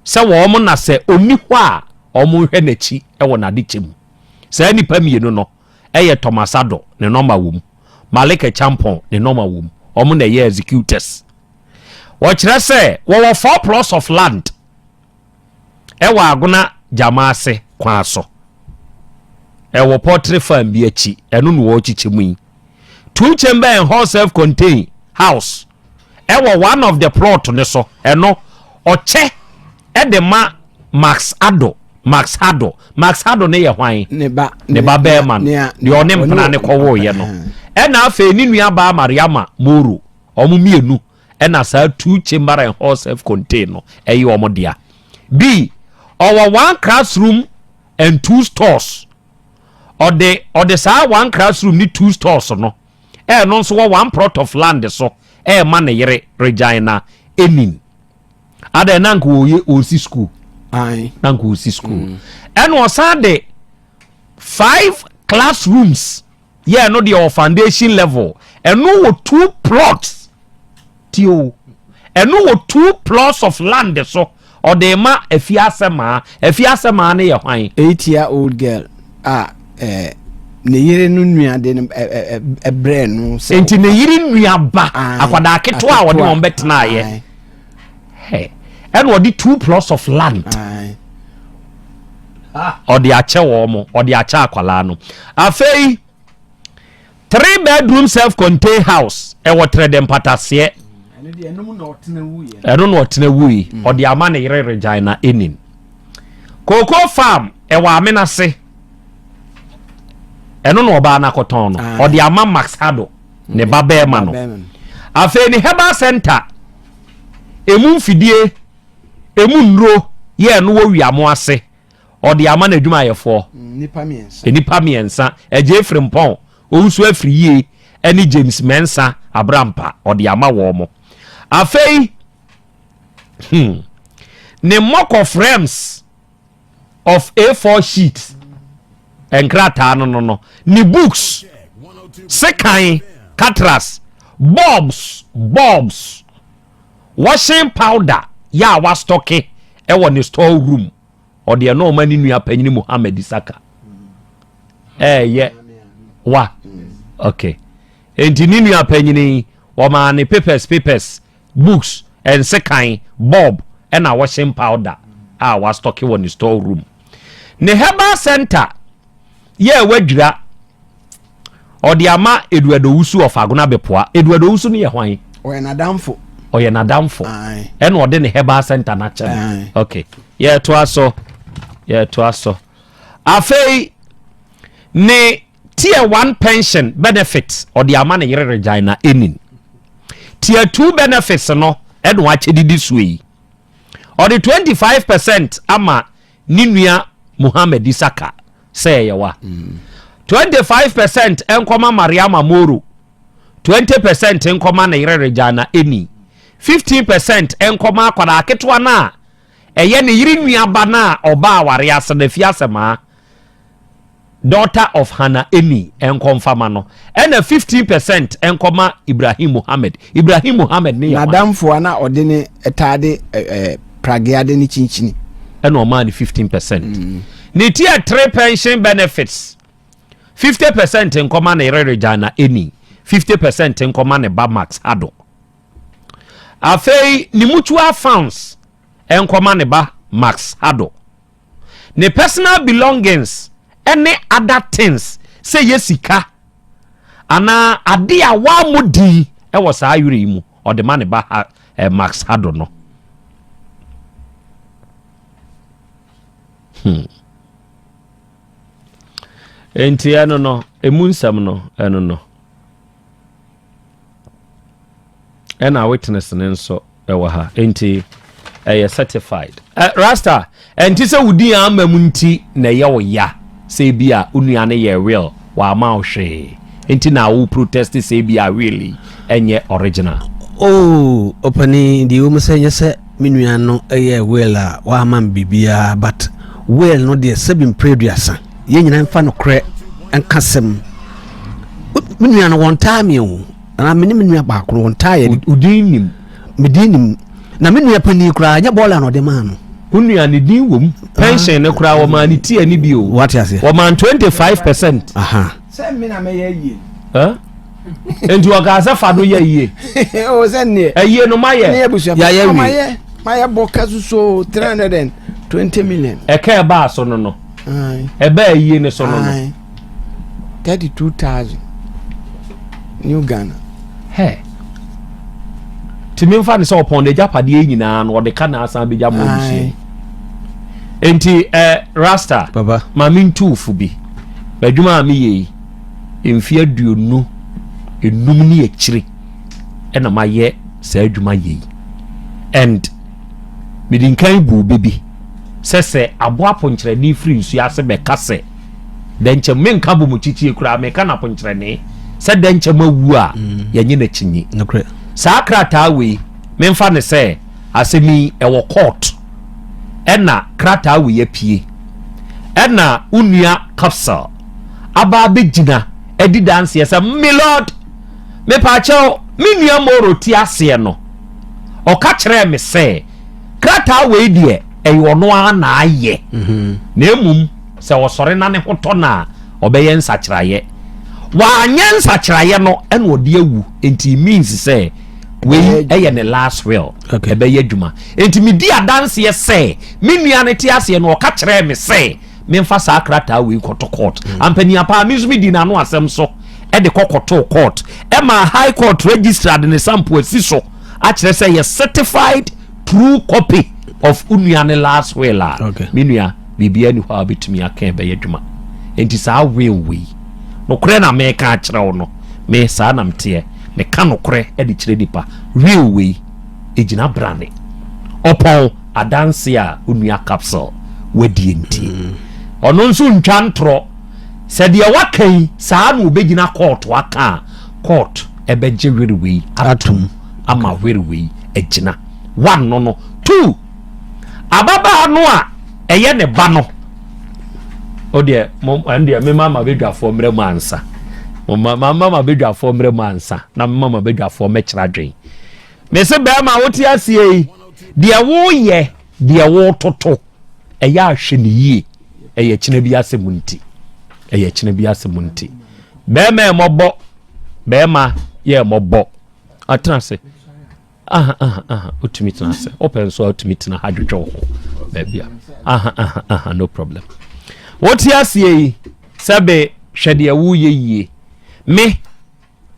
sɛ wɔn na sɛ ɔnni hɔ a wɔn nhwɛ n'akyi wɔ n'adekyɛ mu. Saa nnipa mmienu no yɛ Thomas Addo, ne nɔma wɔ mu, Malik Acheampong, ne nɔma wɔ mu. Wɔn na ɛyɛ executors. Wɔkyerɛ sɛ wɔwɔ 4 plots of land ɛwɔ Agona Gyama ase kwan so. Ɛwɔ poultry farm bi akyi, ɛno na wɔrekyekyɛ mu yi. 2 chamber and hall self-contained house ɛwɔ one of the plot no so, ɛno ɔkyɛ ɛde ma Max Addo. Max Hado. Max Hado ne yɛ hwan? Ne ba. Ne ba bɛrima no. Deɛ ɔne mpena ne kɔwoeɛ no. Ɛna afei ne nua baa Mariama Moro. Wɔn mmienu ɛna saa two chamber and hall self contained no ɛyɛ wɔn dea. B ɔwɔ one classroom and two stores. Ɔde ɔde saa one classroom ne two stores no ɛno nso wɔ one plot of land so ɛɛma ne yere Regina Enin. Adɛn na nka ɔyɛ ɔsi school. Na nka ɔsi school. Ɛna ɔsan de five classrooms yɛ ɛno deɛ wɔ foundation level, ɛno wɔ two plots tio, ɛno wɔ two plots of land so, ɔde ma Afiasemaa. Afiasemaa no yɛ hwan? 8 year old girl a ne yere no nua de no ɛbrɛ no sɛ. Nti ne yere nua ba akwadaa ketewa a ɔde wɔn bɛtenaeɛ ɛna ɔde two plots of land ɔde akyɛ wɔn mo, ɔde akyɛ akwadaa no. Afei three bedroom self contained house ɛwɔ Trɛdɛ Mpataseɛ, ɛno na ɔtena wui, ɔde ama ne yere Regina Enin. Cocoa farm ɛwɔ Amenase, ɛno na ɔbaa n'akɔtɔn no, ɔde ama Max Hado, ne ba bɛrima no. Afei ne herbal center emu mfidie, emu nnuro yɛ ɛno wɔ Wiamo ase, ɔde ama n'adwumayɛfoɔ nipa nipa mmiɛnsa, Ɛgye Efiri Mpɔn, Owusu Afiri Yie ɛne James Mensa Abrampa, ɔde ama wɔn mo. Afei ne mock of reams of A4 sheet nkrataa no ne books, sekan, cutlass, bulbs, washing powder yɛ a wa stock ɛwɔ ne store room, ɔde ɛno ɔma ne nua panyin Muhammed Saka ɛɛyɛ wa. Okay, nti ne nua panyin wɔmaa ne papers, books, nsekan, bulb ɛna washing powder a wa stock wɔ ne store room. Ne herbal center yɛ wadwira, ɔde ama Eduard Owusu of Agona Bɛpoa. Eduard Owusu no yɛ hwan? Ɔyɛ n'adamfo. Ɔyɛ n'adamfo ɛna ɔde ne herbal center n'akyɛ no. Okay, yɛtoa so, yɛtoa so. Afei ne tier one pension benefit, ɔde ama ne yere Regina Enin. Tier two benefits no ɛna wakyɛ didi so yi, ɔde 25% ama ne nua Muhammed Isaka sɛ ɛyɛ wa, 25% nkɔma Mariama Moro, 20% nkɔma ne yere Regina Eni, 15% nkɔma akwadaa ketewa no a ɛyɛ ne yere nuaba no a ɔba aware ase na fi asɛmaa, daughter of Hannah Eni, nkɔmfama no, ɛna 15% nkɔma Ibrahim Muhammed. Ibrahim Muhammed ne yɛ hwan? N'adamfo a na ɔde ne ɛtaade prageade ne kyinkyini. Ɛna ɔmaa ne 15%. Ne tier three pension benefits, 50% nkɔma ne yere Regina Eni, 50% nkɔma ne ba Max Ado. Afei ne mutual funds nkɔma ne ba Max Ado. Ne personal belongings ɛne other things, sɛ yɛ sika anaa ade a wammɔ din ɛwɔ saa aywerɛ yi mu, ɔde ma ne ba ha, Max Hado no. Nti ɛno no emu nsɛm no, ɛno no ɛna witness ne nso ɛwɔ ha, nti ɛyɛ certified. Rasta, ɛnti sɛ wodi ama mu nti na ɛyɛ wo ya sɛ bi a wo nua no yɛ will wama wo hwee nti na wo protest sɛ bi a will yi ɛnyɛ original? Oh, ɔpani deɛ ɛwɔ mu sɛ nyɛ sɛ me nua no ɛyɛ will a wama me biribiara, but will no deɛ, sɛbi mprɛ aduasa, yɛn nyinaa mfa nokorɛ nka sɛm. Me nua no wɔntaa me o, anaa me ne me nua baako no wɔntaa yɛ. Wo din nim? Me din nim, na me nua panin koraa nyɛ bɔɔla na ɔde maa no. Wo nua ne din wɔ mu, pension ne koraa wɔmaa ne tia ne bi o. Wate aseɛ? Wɔmaa 25%. Aha. Sɛ me na mɛyɛ yie. Huh? Nti ɔkaa sɛ fa no yɛ yie. O sɛ neɛ ɛyie no mayɛ. Ne abusua. Yɛayɛ wie. Mayɛ bɔ ka soso 320 million. Ɛka ɛbaa so no ɛbaa yie ne so no. 32,000 new Ghana. Hɛ, tìmí nfa ne sɛ ɔpɔn n'agyapadeɛ nyinaa no, ɔde ka na asan bɛgya mo abusua yi. Enti eh, Rasta, Papa. ma mentu wo fo bi. M'adwuma a meyɛ yi, mfe 25 ne akyire ɛna mayɛ saa adwuma yɛ yi. And mede nkan buu bɛ bi sɛ sɛ aboa ponkyerɛne firi nsuo ase bɛka sɛ dɛnkyɛm, menka bɔ mu kyikyie koraa, meka no aponkyerɛne sɛ dɛnkyɛm awu a, yɛnye no akyinnye. Nokorɛ. Saa krataa wei, memfa no sɛ asɛm yi ɛwɔ court ɛna krataa wei apue ɛna wo nua Capsule aba abɛgyina adi danseɛ sɛ milord mepaakyɛw me nua Moro te aseɛ no ɔka kyerɛɛ me sɛ krataa wei deɛ ɛyɛ ɔno ara na ayɛ na mmom sɛ ɔsɔre na ne ho tɔ no a ɔbɛyɛ nsakyeraeɛ. Wanyɛ nsakyeraeɛ no ɛna ɔde awu, nti it means sɛ wei ɛyɛ ne last will. Ɛbɛyɛ adwuma. Nti medi adanseɛ sɛ me nua no te aseɛ no ɔka kyerɛɛ me sɛ memfa saa krataa wei kɔto court. Ampania paa me nso medi n'ano asɛm so ɛde kɔkɔtoo court ɛma high court registrar de ne sampo asi so akyerɛ sɛ yɛ certified true copy of wo nua ne last will a me nua biribiara ni hɔ a wobɛtumi aka ɛbɛyɛ adwuma. Nti saa will wei nokorɛ na meka akyerɛ wo no, me saa na meteɛ, meka nokorɛ de kyerɛ nipa. Will wei ɛgyina brane ɔpɔn adanse a wo nua Capsule wadie nti ɔno nso ntwa ntorɔ sɛ deɛ waka yi saa na ɔbɛgyina court aka a, court ɛbɛgye were wei atom ama were wei agyina. One no two, ababaa no a ɛyɛ ne ba no o deɛ mo ɛn deɛ mema ma badwafoɔ mmerɛ mu ansa, mo ma ma ma badwafoɔ mmerɛ mu ansa na mema ma badwafoɔ mɛkyerɛ adwen. Mese bɛrima wote aseɛ yi, deɛ woyɛ deɛ wototo ɛyɛ ahwɛ ne yie, ɛyɛ kyena bi asɛm nti, ɛyɛ kyena bi asɛm nti. Bɛrima ɛmɔbɔ, bɛrima yɛ ɛmɔbɔ, atena ase. Aha aha aha, wotumi tena ase. Wopɛ nso a wotumi tena ha dwodwo wo ho baabi a. Aha aha aha, no problem. Wote aseɛ yi, sɛbe hwɛ deɛ woyɛ yie. Me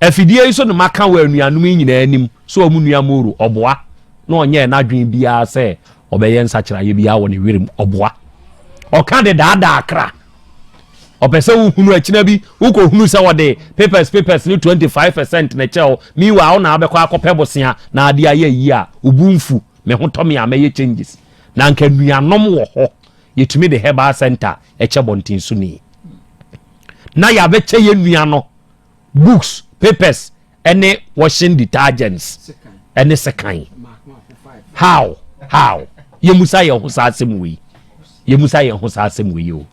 afidie yi so na maka wɔ anuanom yi nyinaa anim sɛ ɔmo nua Moro ɔboa na ɔnyɛɛ n'adwene biara sɛ ɔbɛyɛ nsakyeraeɛ biara wɔ ne werɛ mu. Ɔboa. Ɔka de daadaa kra. Ɔpɛ sɛ wohunu akyina bi wokɔhunu sɛ wɔde papers papers ne 25% na kyɛ wo. Meanwhile wo na wabɛkɔ akɔpɛ bosea na ade ayɛ yie a wobu mfu. Me ho tɔ me a mɛyɛ changes. Na anka nuanom wɔ hɔ yɛtumi de herbal center ɛkyɛ bɔnten so ni na yɛabɛkyɛ yɛ nua no books, papers ɛne washing detergents ɛne sekan. How yɛmusa yɛn ho saa asɛm wei, yɛmusa yɛn ho saa asɛm wei o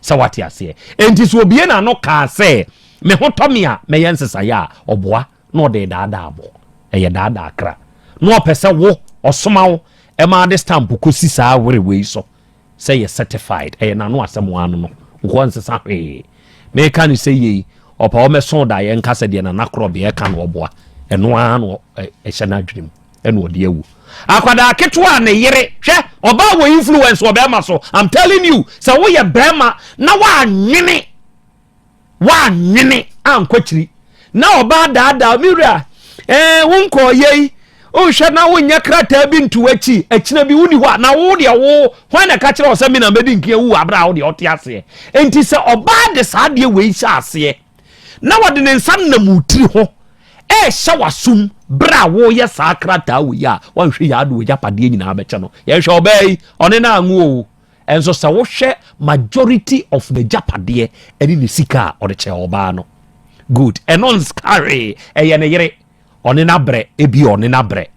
sɛ wate aseɛ. Enti sɛ obie n'ano kaa sɛ me ho tɔ me a mɛyɛ nsesaeɛ a, ɔboa na ɔde daadaa bɔ, ɛyɛ daadaa kra na ɔpɛ sɛ wo ɔsoma wo ɛma de stamp kɔsi saa were wei so sɛ yɛ certified. Ɛyɛ n'ano asɛm ano no nkɔ nsesa hwee. Meka ne sɛ yei ɔpa ɔmɛso da yɛn nka sɛ deɛ nana korɔ beɛ ka no ɔboa ɛno ara na ɛhyɛ n'adwene mu ɛna ɔde awu. Akwadaa ketewa a ne yere hwɛ ɔbaa wɔ influence wɔ bɛrima so. I'm telling you, sɛ woyɛ bɛrima na woanwene woanwene ankɔ na ɔbaa daadaa mi wura ɛɛ wo nkɔɔ yei wohwɛ na wonyɛ krataa bi nto akyi akyina bi woni hɔ a na wo deɛ wo hwan na ka kyerɛ wo sɛ me na mɛdi nka wu abere a wo deɛ ɔte aseɛ. Enti sɛ ɔbaa de saa adeɛ wei hyɛ aseɛ na wɔde ne nsa nam wo tiri ho ɛɛhyɛ w'asom berɛ a woyɛ saa krataa wei a, wanhwɛ yɛ ade w'agyapadeɛ nyinaa bɛkyɛ no. Yɛhwɛ ɔbaa yi ɔne no anwo o, ɛnso sɛ wohwɛ majority of n'agyapadeɛ ɛne ne sika a ɔde kyɛ ɔbaa no good, ɛno nska hwee, ɛyɛ ne yere ɔne n'abrɛ ebi ɔne n'abrɛ.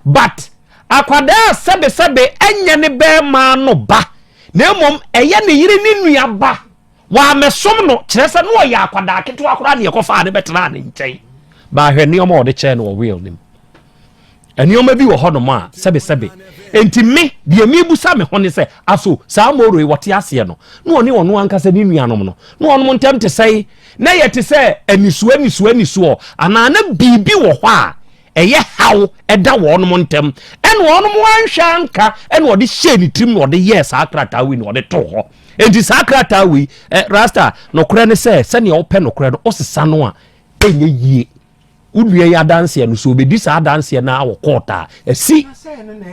But akwadaa sɛbesɛbe ɛnyɛ ne bɛrima no ba na mmom ɛyɛ ne yere ne nua ba wɔamɛsom no, kyerɛ sɛ na ɔyɛ akwadaa ketewa koraa ne yɛkɔfaa ne bɛtena ne nkyɛn baahwɛ nneɛma a ɔde kyɛɛ no wɔ will no mu. Nneɛma bi wɔ hɔnom a sɛbesɛbe enti me deɛ mebusa me ho ne sɛ aso saa Moro yi wɔte aseɛ no na ɔne ɔno ankasa ne nuanom no na ɔnom ntɛm te sɛe na yɛ te sɛ anisoɔ anisoɔ anisoɔ anaa na biribi wɔ hɔ a ɛyɛ haw ɛda wɔnom ntɛm ɛna wɔnom anhwɛ anka ɛna ɔde hyɛɛ ne tirim na ɔde yɛɛ saa krataa wei na ɔde too hɔ. Enti saa krataa wei rasta nokorɛ ne sɛ sɛnea wopɛ nokorɛ no wosesa no a ɛnyɛ yie. Wo nua yi adanseɛ no, sɛ ɔbɛdi saa adanseɛ no ara wɔ court a, asi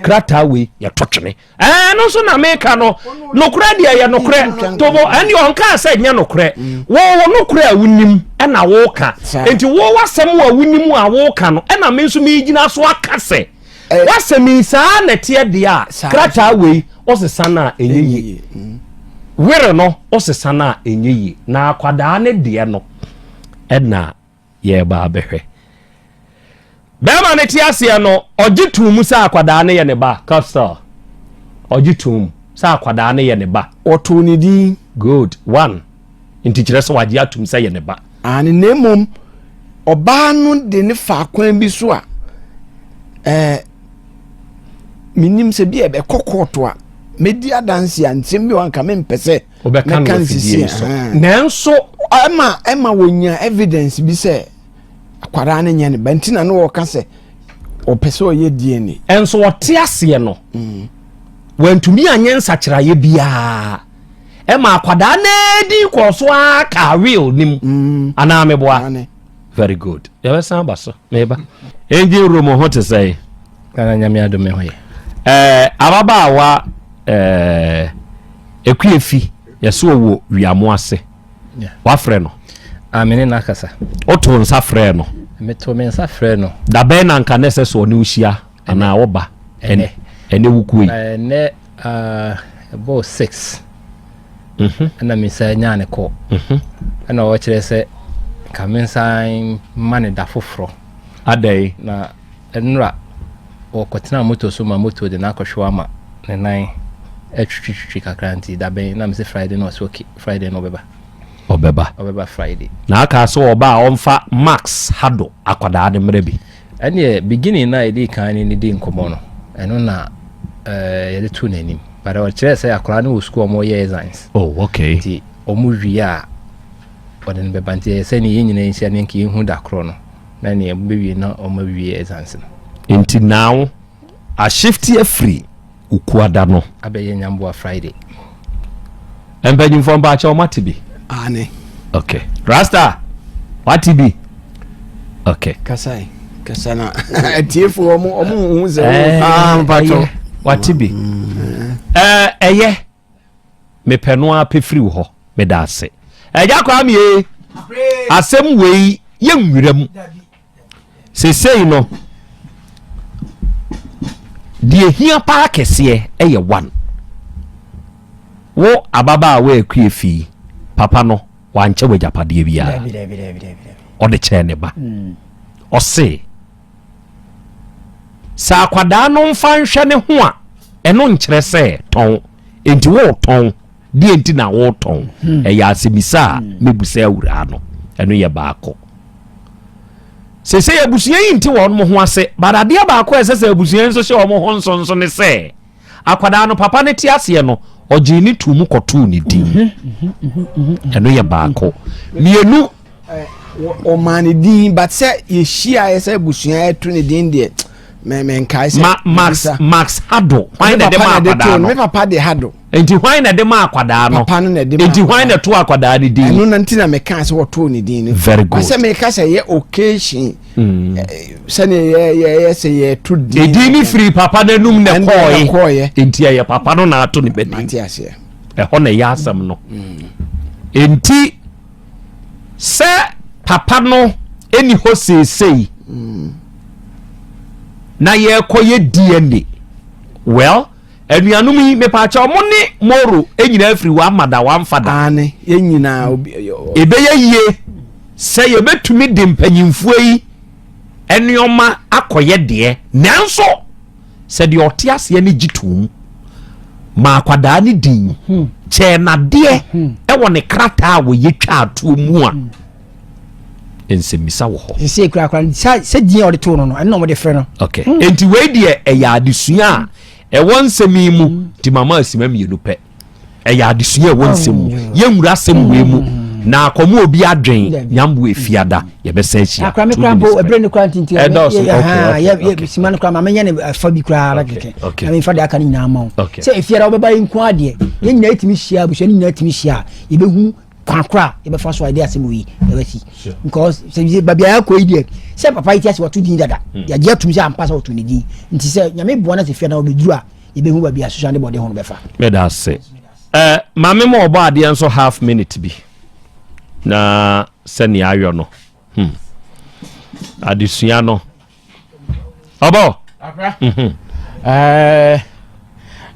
krataa wei yɛto twene. Ɛɛ no nso na meka no, nokorɛ deɛ yɛ nokorɛ. Tobo, ɛndeɛ ɔnkaa sɛ nyɛ nokorɛ. Wo wo nokorɛ a wonim ɛna woka. Nti wo w'asɛm a wonim a woka no ɛna me nso megyina so aka sɛ w'asɛm yi saa na ɛteɛ deɛ a, krataa wei wosesa no a ɛnyɛ yie. Were no wosesa no a ɛnyɛ yie. Na akwadaa no deɛ no ɛna yɛreba abɛhwɛ. Bɛrima no te aseɛ no, ɔgye too mu sɛ akwadaa no yɛ ne ba. Castle. Ɔgye too mu sɛ akwadaa no yɛ ne ba. Ɔtoo ne din. Good. One. Nti kyerɛ sɛ wagye atum sɛ yɛ ne ba. Aane, na mmom ɔbaa no de ne faa kwan bi so a ɛɛ menim sɛ bi a ɛbɛkɔ kɔɔto a mɛdi adanse a nsɛm bi wɔ anka mempɛ sɛ wobɛka no afidie yi so nanso ɛma ɛma wɔnya evidence bi sɛ akwadaa no nyɛ ne ba nti na no wɔka sɛ ɔpɛ sɛ ɔyɛ DNA. Ɛnso ɔte aseɛ no mm. wantumi anyɛ nsakyeraeɛ biara ɛma akwadaa no adi kɔɔ so ara kaa wheel no mu mm. anaa meboa very good yɛbɛsan aba so meba engine room ho te sɛn Nana Nyame adom me ho yɛ. Eh, ababaawa eh, Ekuefi yɛsɛ ɔwɔ Wiamo ase. Yeah. Wafrɛ no? Ah, me ne no akasa. Woto nsa frɛ no? Meto me nsa frɛ no. Da bɛn na nka na ɛsɛ sɛ ɔne wo hyia anaa woba? Ɛnɛ. Ɛnɛ wukuo yi? Ɛnɛ ah, ɛbɔɔ 6. Mhm. Ɛna me nsa nyaa ne kɔ. Mhm. Ɛna ɔkyerɛ sɛ nka me nsa ma ne da foforɔ. Adɛn? Na Nnora, ɔkɔtenaa moto so ma moto de no akɔhwew ama ne nan atwitwitwitwi kakra nti dabɛn na mese Friday na ɔse ok Friday no ɔbɛba. Ɔbɛba. Ɔbɛba Friday. Na aka sɛ ɔba a ɔmfa Max Hado akwadaa no mmrɛ bi. Ɛneɛ beginning no a yɛdii kan ne no dii nkɔmmɔ no ɛno na eh, yɛde too n'anim but ɔkyerɛɛ sɛ akwadaa no wɔ sukuu a wɔyɛ exams. Oh okay. Nti wɔn wie a ɔde no bɛba nti ɛyɛ sɛ ne yɛn nyinaa nhyia ne nka yɛnhu da korɔ no. Na nea wɔbɛwie na wɔawie exams no. Nti now ashifti afiri Ukuada no. Abɛyɛ Nyamboa Friday. Mpanyinfoɔ mpaakyɛw moate bi? Aane. Ok. Rasta, wate bi? Ok. Kasa yi, kasa na atiefo wɔn wɔn hu sɛ. Ɛɛ ah mpaakyɛw. Wate bi? Ɛɛ ɛyɛ. Mepɛ no ara pɛ firi wo hɔ. Meda ase. Agya Kwame ee, asɛm wei yɛ nwura mu. Sesei no, deɛ hia paa kɛseɛ ɛyɛ one. Wo ababaawa akue fi papa no wankyɛ w'agyapadeɛ biara. Ɔde kyɛɛ ne ba. Hmm. Ɔse Sɛ akwadaa no mfa nhwɛ ne ho a, ɛno nkyerɛ sɛ tɔn. Enti woretɔn, deɛ nti na woretɔn? Hmm. Ɛyɛ asɛmisa a hmm. mɛbusa awuraa no. Ɛno yɛ baako. Sese abusua yi nte wɔn ho ase, but adeɛ baako a ɛsɛ sɛ abusua yi nso hyɛ wɔn ho nsonso ne sɛ, akwadaa no papa no te aseɛ no, ɔgyee ne tuu mu kɔtoo ne din. Mhm, Ɛno yɛ baako. Mmienu, Ɔmaa ne din but sɛ yɛhyiaeɛ sɛ abusua ɛto ne din deɛ menkae sɛ Ma, Max Max Hado hwan na ɛde ma akwadaa no me papa de Hado nti hwan na ɛde ma akwadaa no papa no na ɛde ma nti hwan na ɛto akwadaa no din ɛno na nti na mekaa sɛ wɔtoo ne din no very good sɛ meka sɛ yɛ occasion mm. eh, sɛdeɛ yɛyɛ sɛ yɛto din edin no firi papa no anum na ɛkɔɔe nti ɛyɛ papa no na ato ne bɛ din ɛhɔ na ɛyɛ asɛm no mm. nti Sɛ papa no nni hɔ seesei na yɛrekɔyɛ DNA. Well, anuanom yi mepaakyɛw mo ne Moro nyinaa firi wamma da wamfa da. Aane, yɛn nyinaa obi. Ɛbɛyɛ yie sɛ yɛbɛtumi de mpanyinfoɔ yi nneɛma akɔyɛ deɛ nanso. Sɛ deɛ ɔte aseɛ no gye toom ma akwadaa no din hmm. kyɛɛ nadeɛ hmm. ɛwɔ ne krataa a wɔyɛ twa atoɔ mu a hmm. nsɛmmisa wɔ hɔ. Sɛ kurakura sɛ din a ɔde too no no ɛno na wɔde frɛ no. Okay nti wei deɛ ɛyɛ adesua a ɛwɔ nsɛm yi mu nti mama asima mmienu pɛ. Ɛyɛ adesua ɛwɔ nsɛm mu. Yɛnwura asɛm wei mu na akɔmu obi adwen nyambo efiada yɛbɛsan ahyia. Akora me kora mpo ɛberɛ no kora ntinti ɛdɔɔso okay okay sima no kora ma menyɛ ne fa bi koraa na kɛkɛ na memfa deɛ aka no nyinaa ma wo sɛ efiada wobɛba yi nko adeɛ yɛn nyinaa tumi hyia abusua no nyinaa tumi hyia a yɛbɛhu. kwan koro a yɛbɛfa so a yɛde asɛm wei yɛbɛsi because sɛ baabi a yɛakɔ yi deɛ sɛ papa yi ti ase wɔto din dada hmm. yɛagye atum sɛ ampa sɛ wɔto ne din nti sɛ nyame boa no sɛ fia na wɔbɛduru a yɛbɛhu baabi a soso ne bɔde ho no bɛfa. Meda ase. Eh, maame ma ɔbɔ adeɛ nso half minute bi na sɛnea ayɔ no hmm. Adesua no ɔbɔ. Mhm. Eh,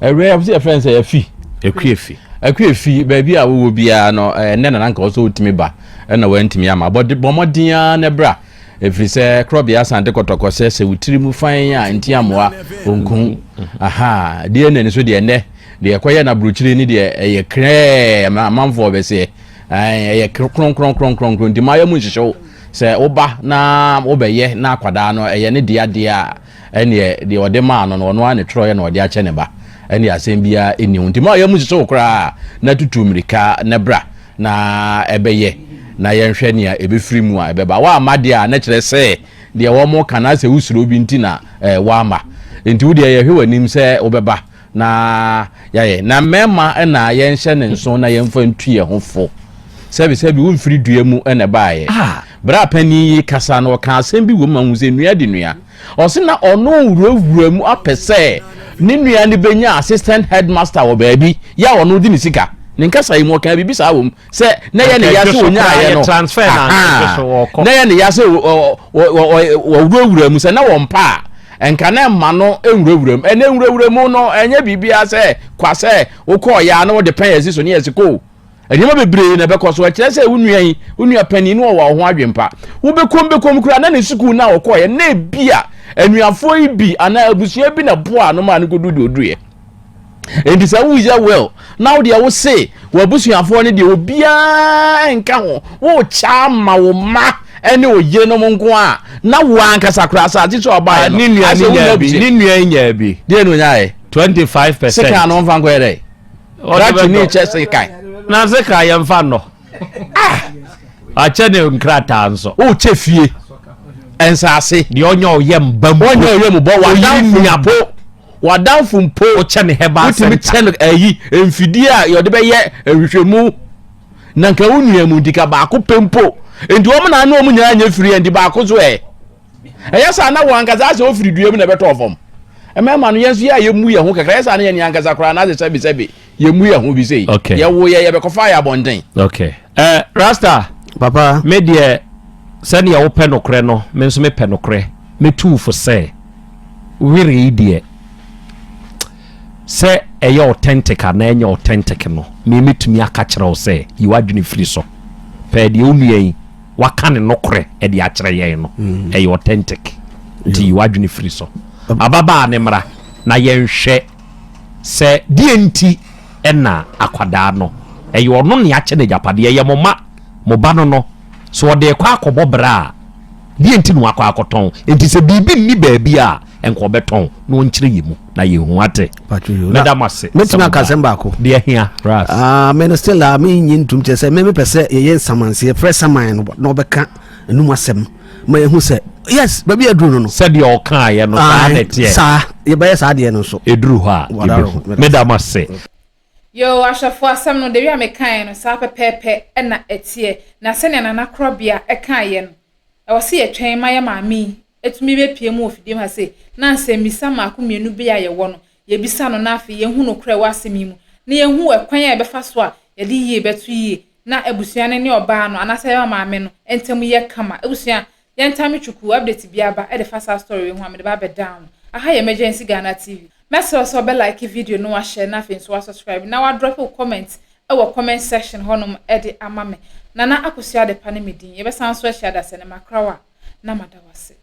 ɛwɛ yɛ sɛ yɛfrɛ no sɛ afi akuafi akuafi baabi a wowɔ biara no eh, ɛnɛ nana nka wɔ sɛ wotumi ba ɛna wantumi ama bɔ mmɔden ara na bra ɛfiri sɛ korɔbea asante kɔtɔkɔ sɛ sɛ wo tiri mu fan a nti amoa ɔnku aha deɛ na ni so deɛ ɛnɛ deɛ ɛkɔyɛ no aburokyire ni deɛ ɛyɛ krɛɛ amanfoɔ bɛseɛ ɛyɛ kronkronkronkronkron nti mayɛ mu nhyehyɛ wo Sɛ woba na wobɛyɛ na akwadaa no ɛyɛ ne dea deɛ a, ɛnneɛ deɛ ɔde maa no no, ɔno ara na ɛtwerɛeɛ na ɔde akyɛ ne ba. Ɛnneɛ asɛm biara nni ho. Nti mma ɔyam nhyehye wo koraa na tutu mmirika na bra na ɛbɛyɛ na yɛnhwɛ nea ɛbɛfiri mu a ɛbɛba. Woamma deɛ a, na kyerɛ sɛ deɛ wɔreka no asɛ wosuro bi nti na woamma. Nti wo deɛ yɛhwɛ w'anim sɛ wobɛba na yɛayɛ. Na mmarima na yɛnhyɛ ne nso na yɛmfa ntu yɛn ho fo. Sɛbisɛbi womfiri dua mu na ɛbaeɛ. Ah. Berɛ a panin yi kasa no, ɔka asɛm bi wɔ mu ma hu sɛ nnua de nua. Ɔse na ɔno wurawura mu apɛ sɛ ne nua no bɛnya assistant headmaster wɔ baabi yɛ a ɔno de ne sika. Ne nkasa yi mu ɔka biribi saa wɔ mu sɛ na yɛ ne ya sɛ ɔnyaeɛ no. Na yɛ ne ya sɛ wɔwurawura mu sɛ na wɔn pa a nka na mma no nwurawura mu. Ɛnɛ nwurawura mu no ɛnyɛ biribiara sɛ kwa sɛ wokɔɔ yɛ a na wɔde pɛn asi so ne yɛsi koo. Nneɛma bebree na ɛbɛkɔ so. Ɛkyerɛ sɛ wo nua yi, wo nua panin no ɔwɔ wo ho adwempa. Wobɛkɔm bɛkɔm koraa na ne sukuu no a ɔkɔeɛ na ebi a anuafoɔ yi bi anaa abusua bi na boaa no maa no kɔduru deɛ ɔduruiɛ. Enti sɛ woyɛ will na wo deɛ wo se w'abusuafoɔ no deɛ obiara nka ho, wokyɛ ama wo mma ne wo yerenom nko a, na wo ankasa koraa asase so a ɔbaeɛ no, Ne nua asɛ no wonni nyaa bi, abusua. ne nua yi nyaa bi. Deɛ na ɔnyaeɛ? 25%. Sekan no ɔmfa nkɔyɛ dɛ? Krakye ne kyɛ sekan. Na sekan yɛn fa nnɔ. Ah! Akyɛ ne nkrataa nso. O kyɛ fie. Nsaase. Deɛ ɔnyɛ ɔyɛ mba mpo. Ɔnyɛ ɔyɛ mu bɔ. Wadamfo mpo. Wadamfo mpo. O kyɛ ne herbal center. Wotumi kyɛ no ɛyi mfidie a yɛde bɛyɛ nhwehwɛmu. Na nka wo nua mu nti ka baako pɛ mpo. Nti wɔn na ano wɔn nyinaa nyɛ firi nti baako so ɛ. Ɛyɛ saa na wɔn ankasa asɛ ofiri dua mu na ɛbɛtɔɔ fam. Mmarima no yɛn nso yɛ a yɛmmu yɛn ho kakra ɛyɛ saa na yɛn ankasa koraa na asɛ sɛbi sɛbi yɛmmu yɛn ho bi sei. Okay. Yɛwo yɛ yɛbɛkɔfa yɛ abɔnten. Okay. Eh, Rasta. Papa. Me deɛ sɛdeɛ wopɛ nokorɛ no me nso mepɛ nokorɛ. Metu wo fo sɛ were yi deɛ sɛ ɛyɛ authentic anaa ɛnyɛ authentic no me mɛtumi aka kyerɛ wo sɛ yi w'adwene firi so. Pɛɛ deɛ wo nua yi waka ne nokorɛ de akyerɛ yɛn no mm. ɛyɛ authentic nti yi w'adwene firi so ababaa ne mmra na yɛnhwɛ sɛ deɛ nti ɛna akwadaa no ɛyɛ ɔno ne akyɛ no agyapadeɛ ɛyɛ mo ma mo ba no no so ɔde kɔ akɔbɔ bra a deɛ nti na wakɔ akɔtɔn nti sɛ biribi nni baabi a nka ɔbɛtɔn na ɔnkyerɛ yɛ mu na yɛhu ate mɛda mo ase mɛtumi aka asɛm baako deɛ hia ras ah, me no still a menyi ntom kyerɛ sɛ me mepɛ sɛ yɛyɛ nsamanse yɛfrɛ saman no na ɔbɛka ɛnum asɛm ma yɛhu sɛ yes baabi aduru no no sɛdeɛ ɔkaeɛ no saa na ɛteɛ saa yɛbɛyɛ saa deɛ no nso ɛduru hɔ a yɛbɛhu meda mo ase. Yoo ahwɛfoɔ asɛm no dewi a mekaeɛ no saa pɛpɛɛpɛ na ɛteɛ na sɛnea Nana Korɔbea kaeɛ no ɛwɔ sɛ yɛtwɛn ma yɛ maame yi tumi bɛpue mu wɔ fidie mu ha sei na nsɛmmisa mmaako mmienu bi a yɛwɔ no, yɛbisa no na afei yɛhu nokorɛ ɛwɔ asɛm yi mu na yɛhu ɛkwan a yɛbɛfa so a yɛde yie bɛto yie na abusua no ne ɔbaa no anaasɛ yɛn maame no ntam yɛ kama. Abusua, yɛntame twukuu, update biara ba de fa saa story wei ho a mede ba abɛdan wo. Aha yɛ Emergency Ghana TV. Mɛsrɛ wo sɛ wobɛ like video no, wahyɛ na afei nso wasubscribe na wadrop wo comment wɔ comment section hɔnom de ama me. Nana Akosua Adepa ne me din. Yɛbɛsan nso ahyia dasani makra wo a na mada wo ase.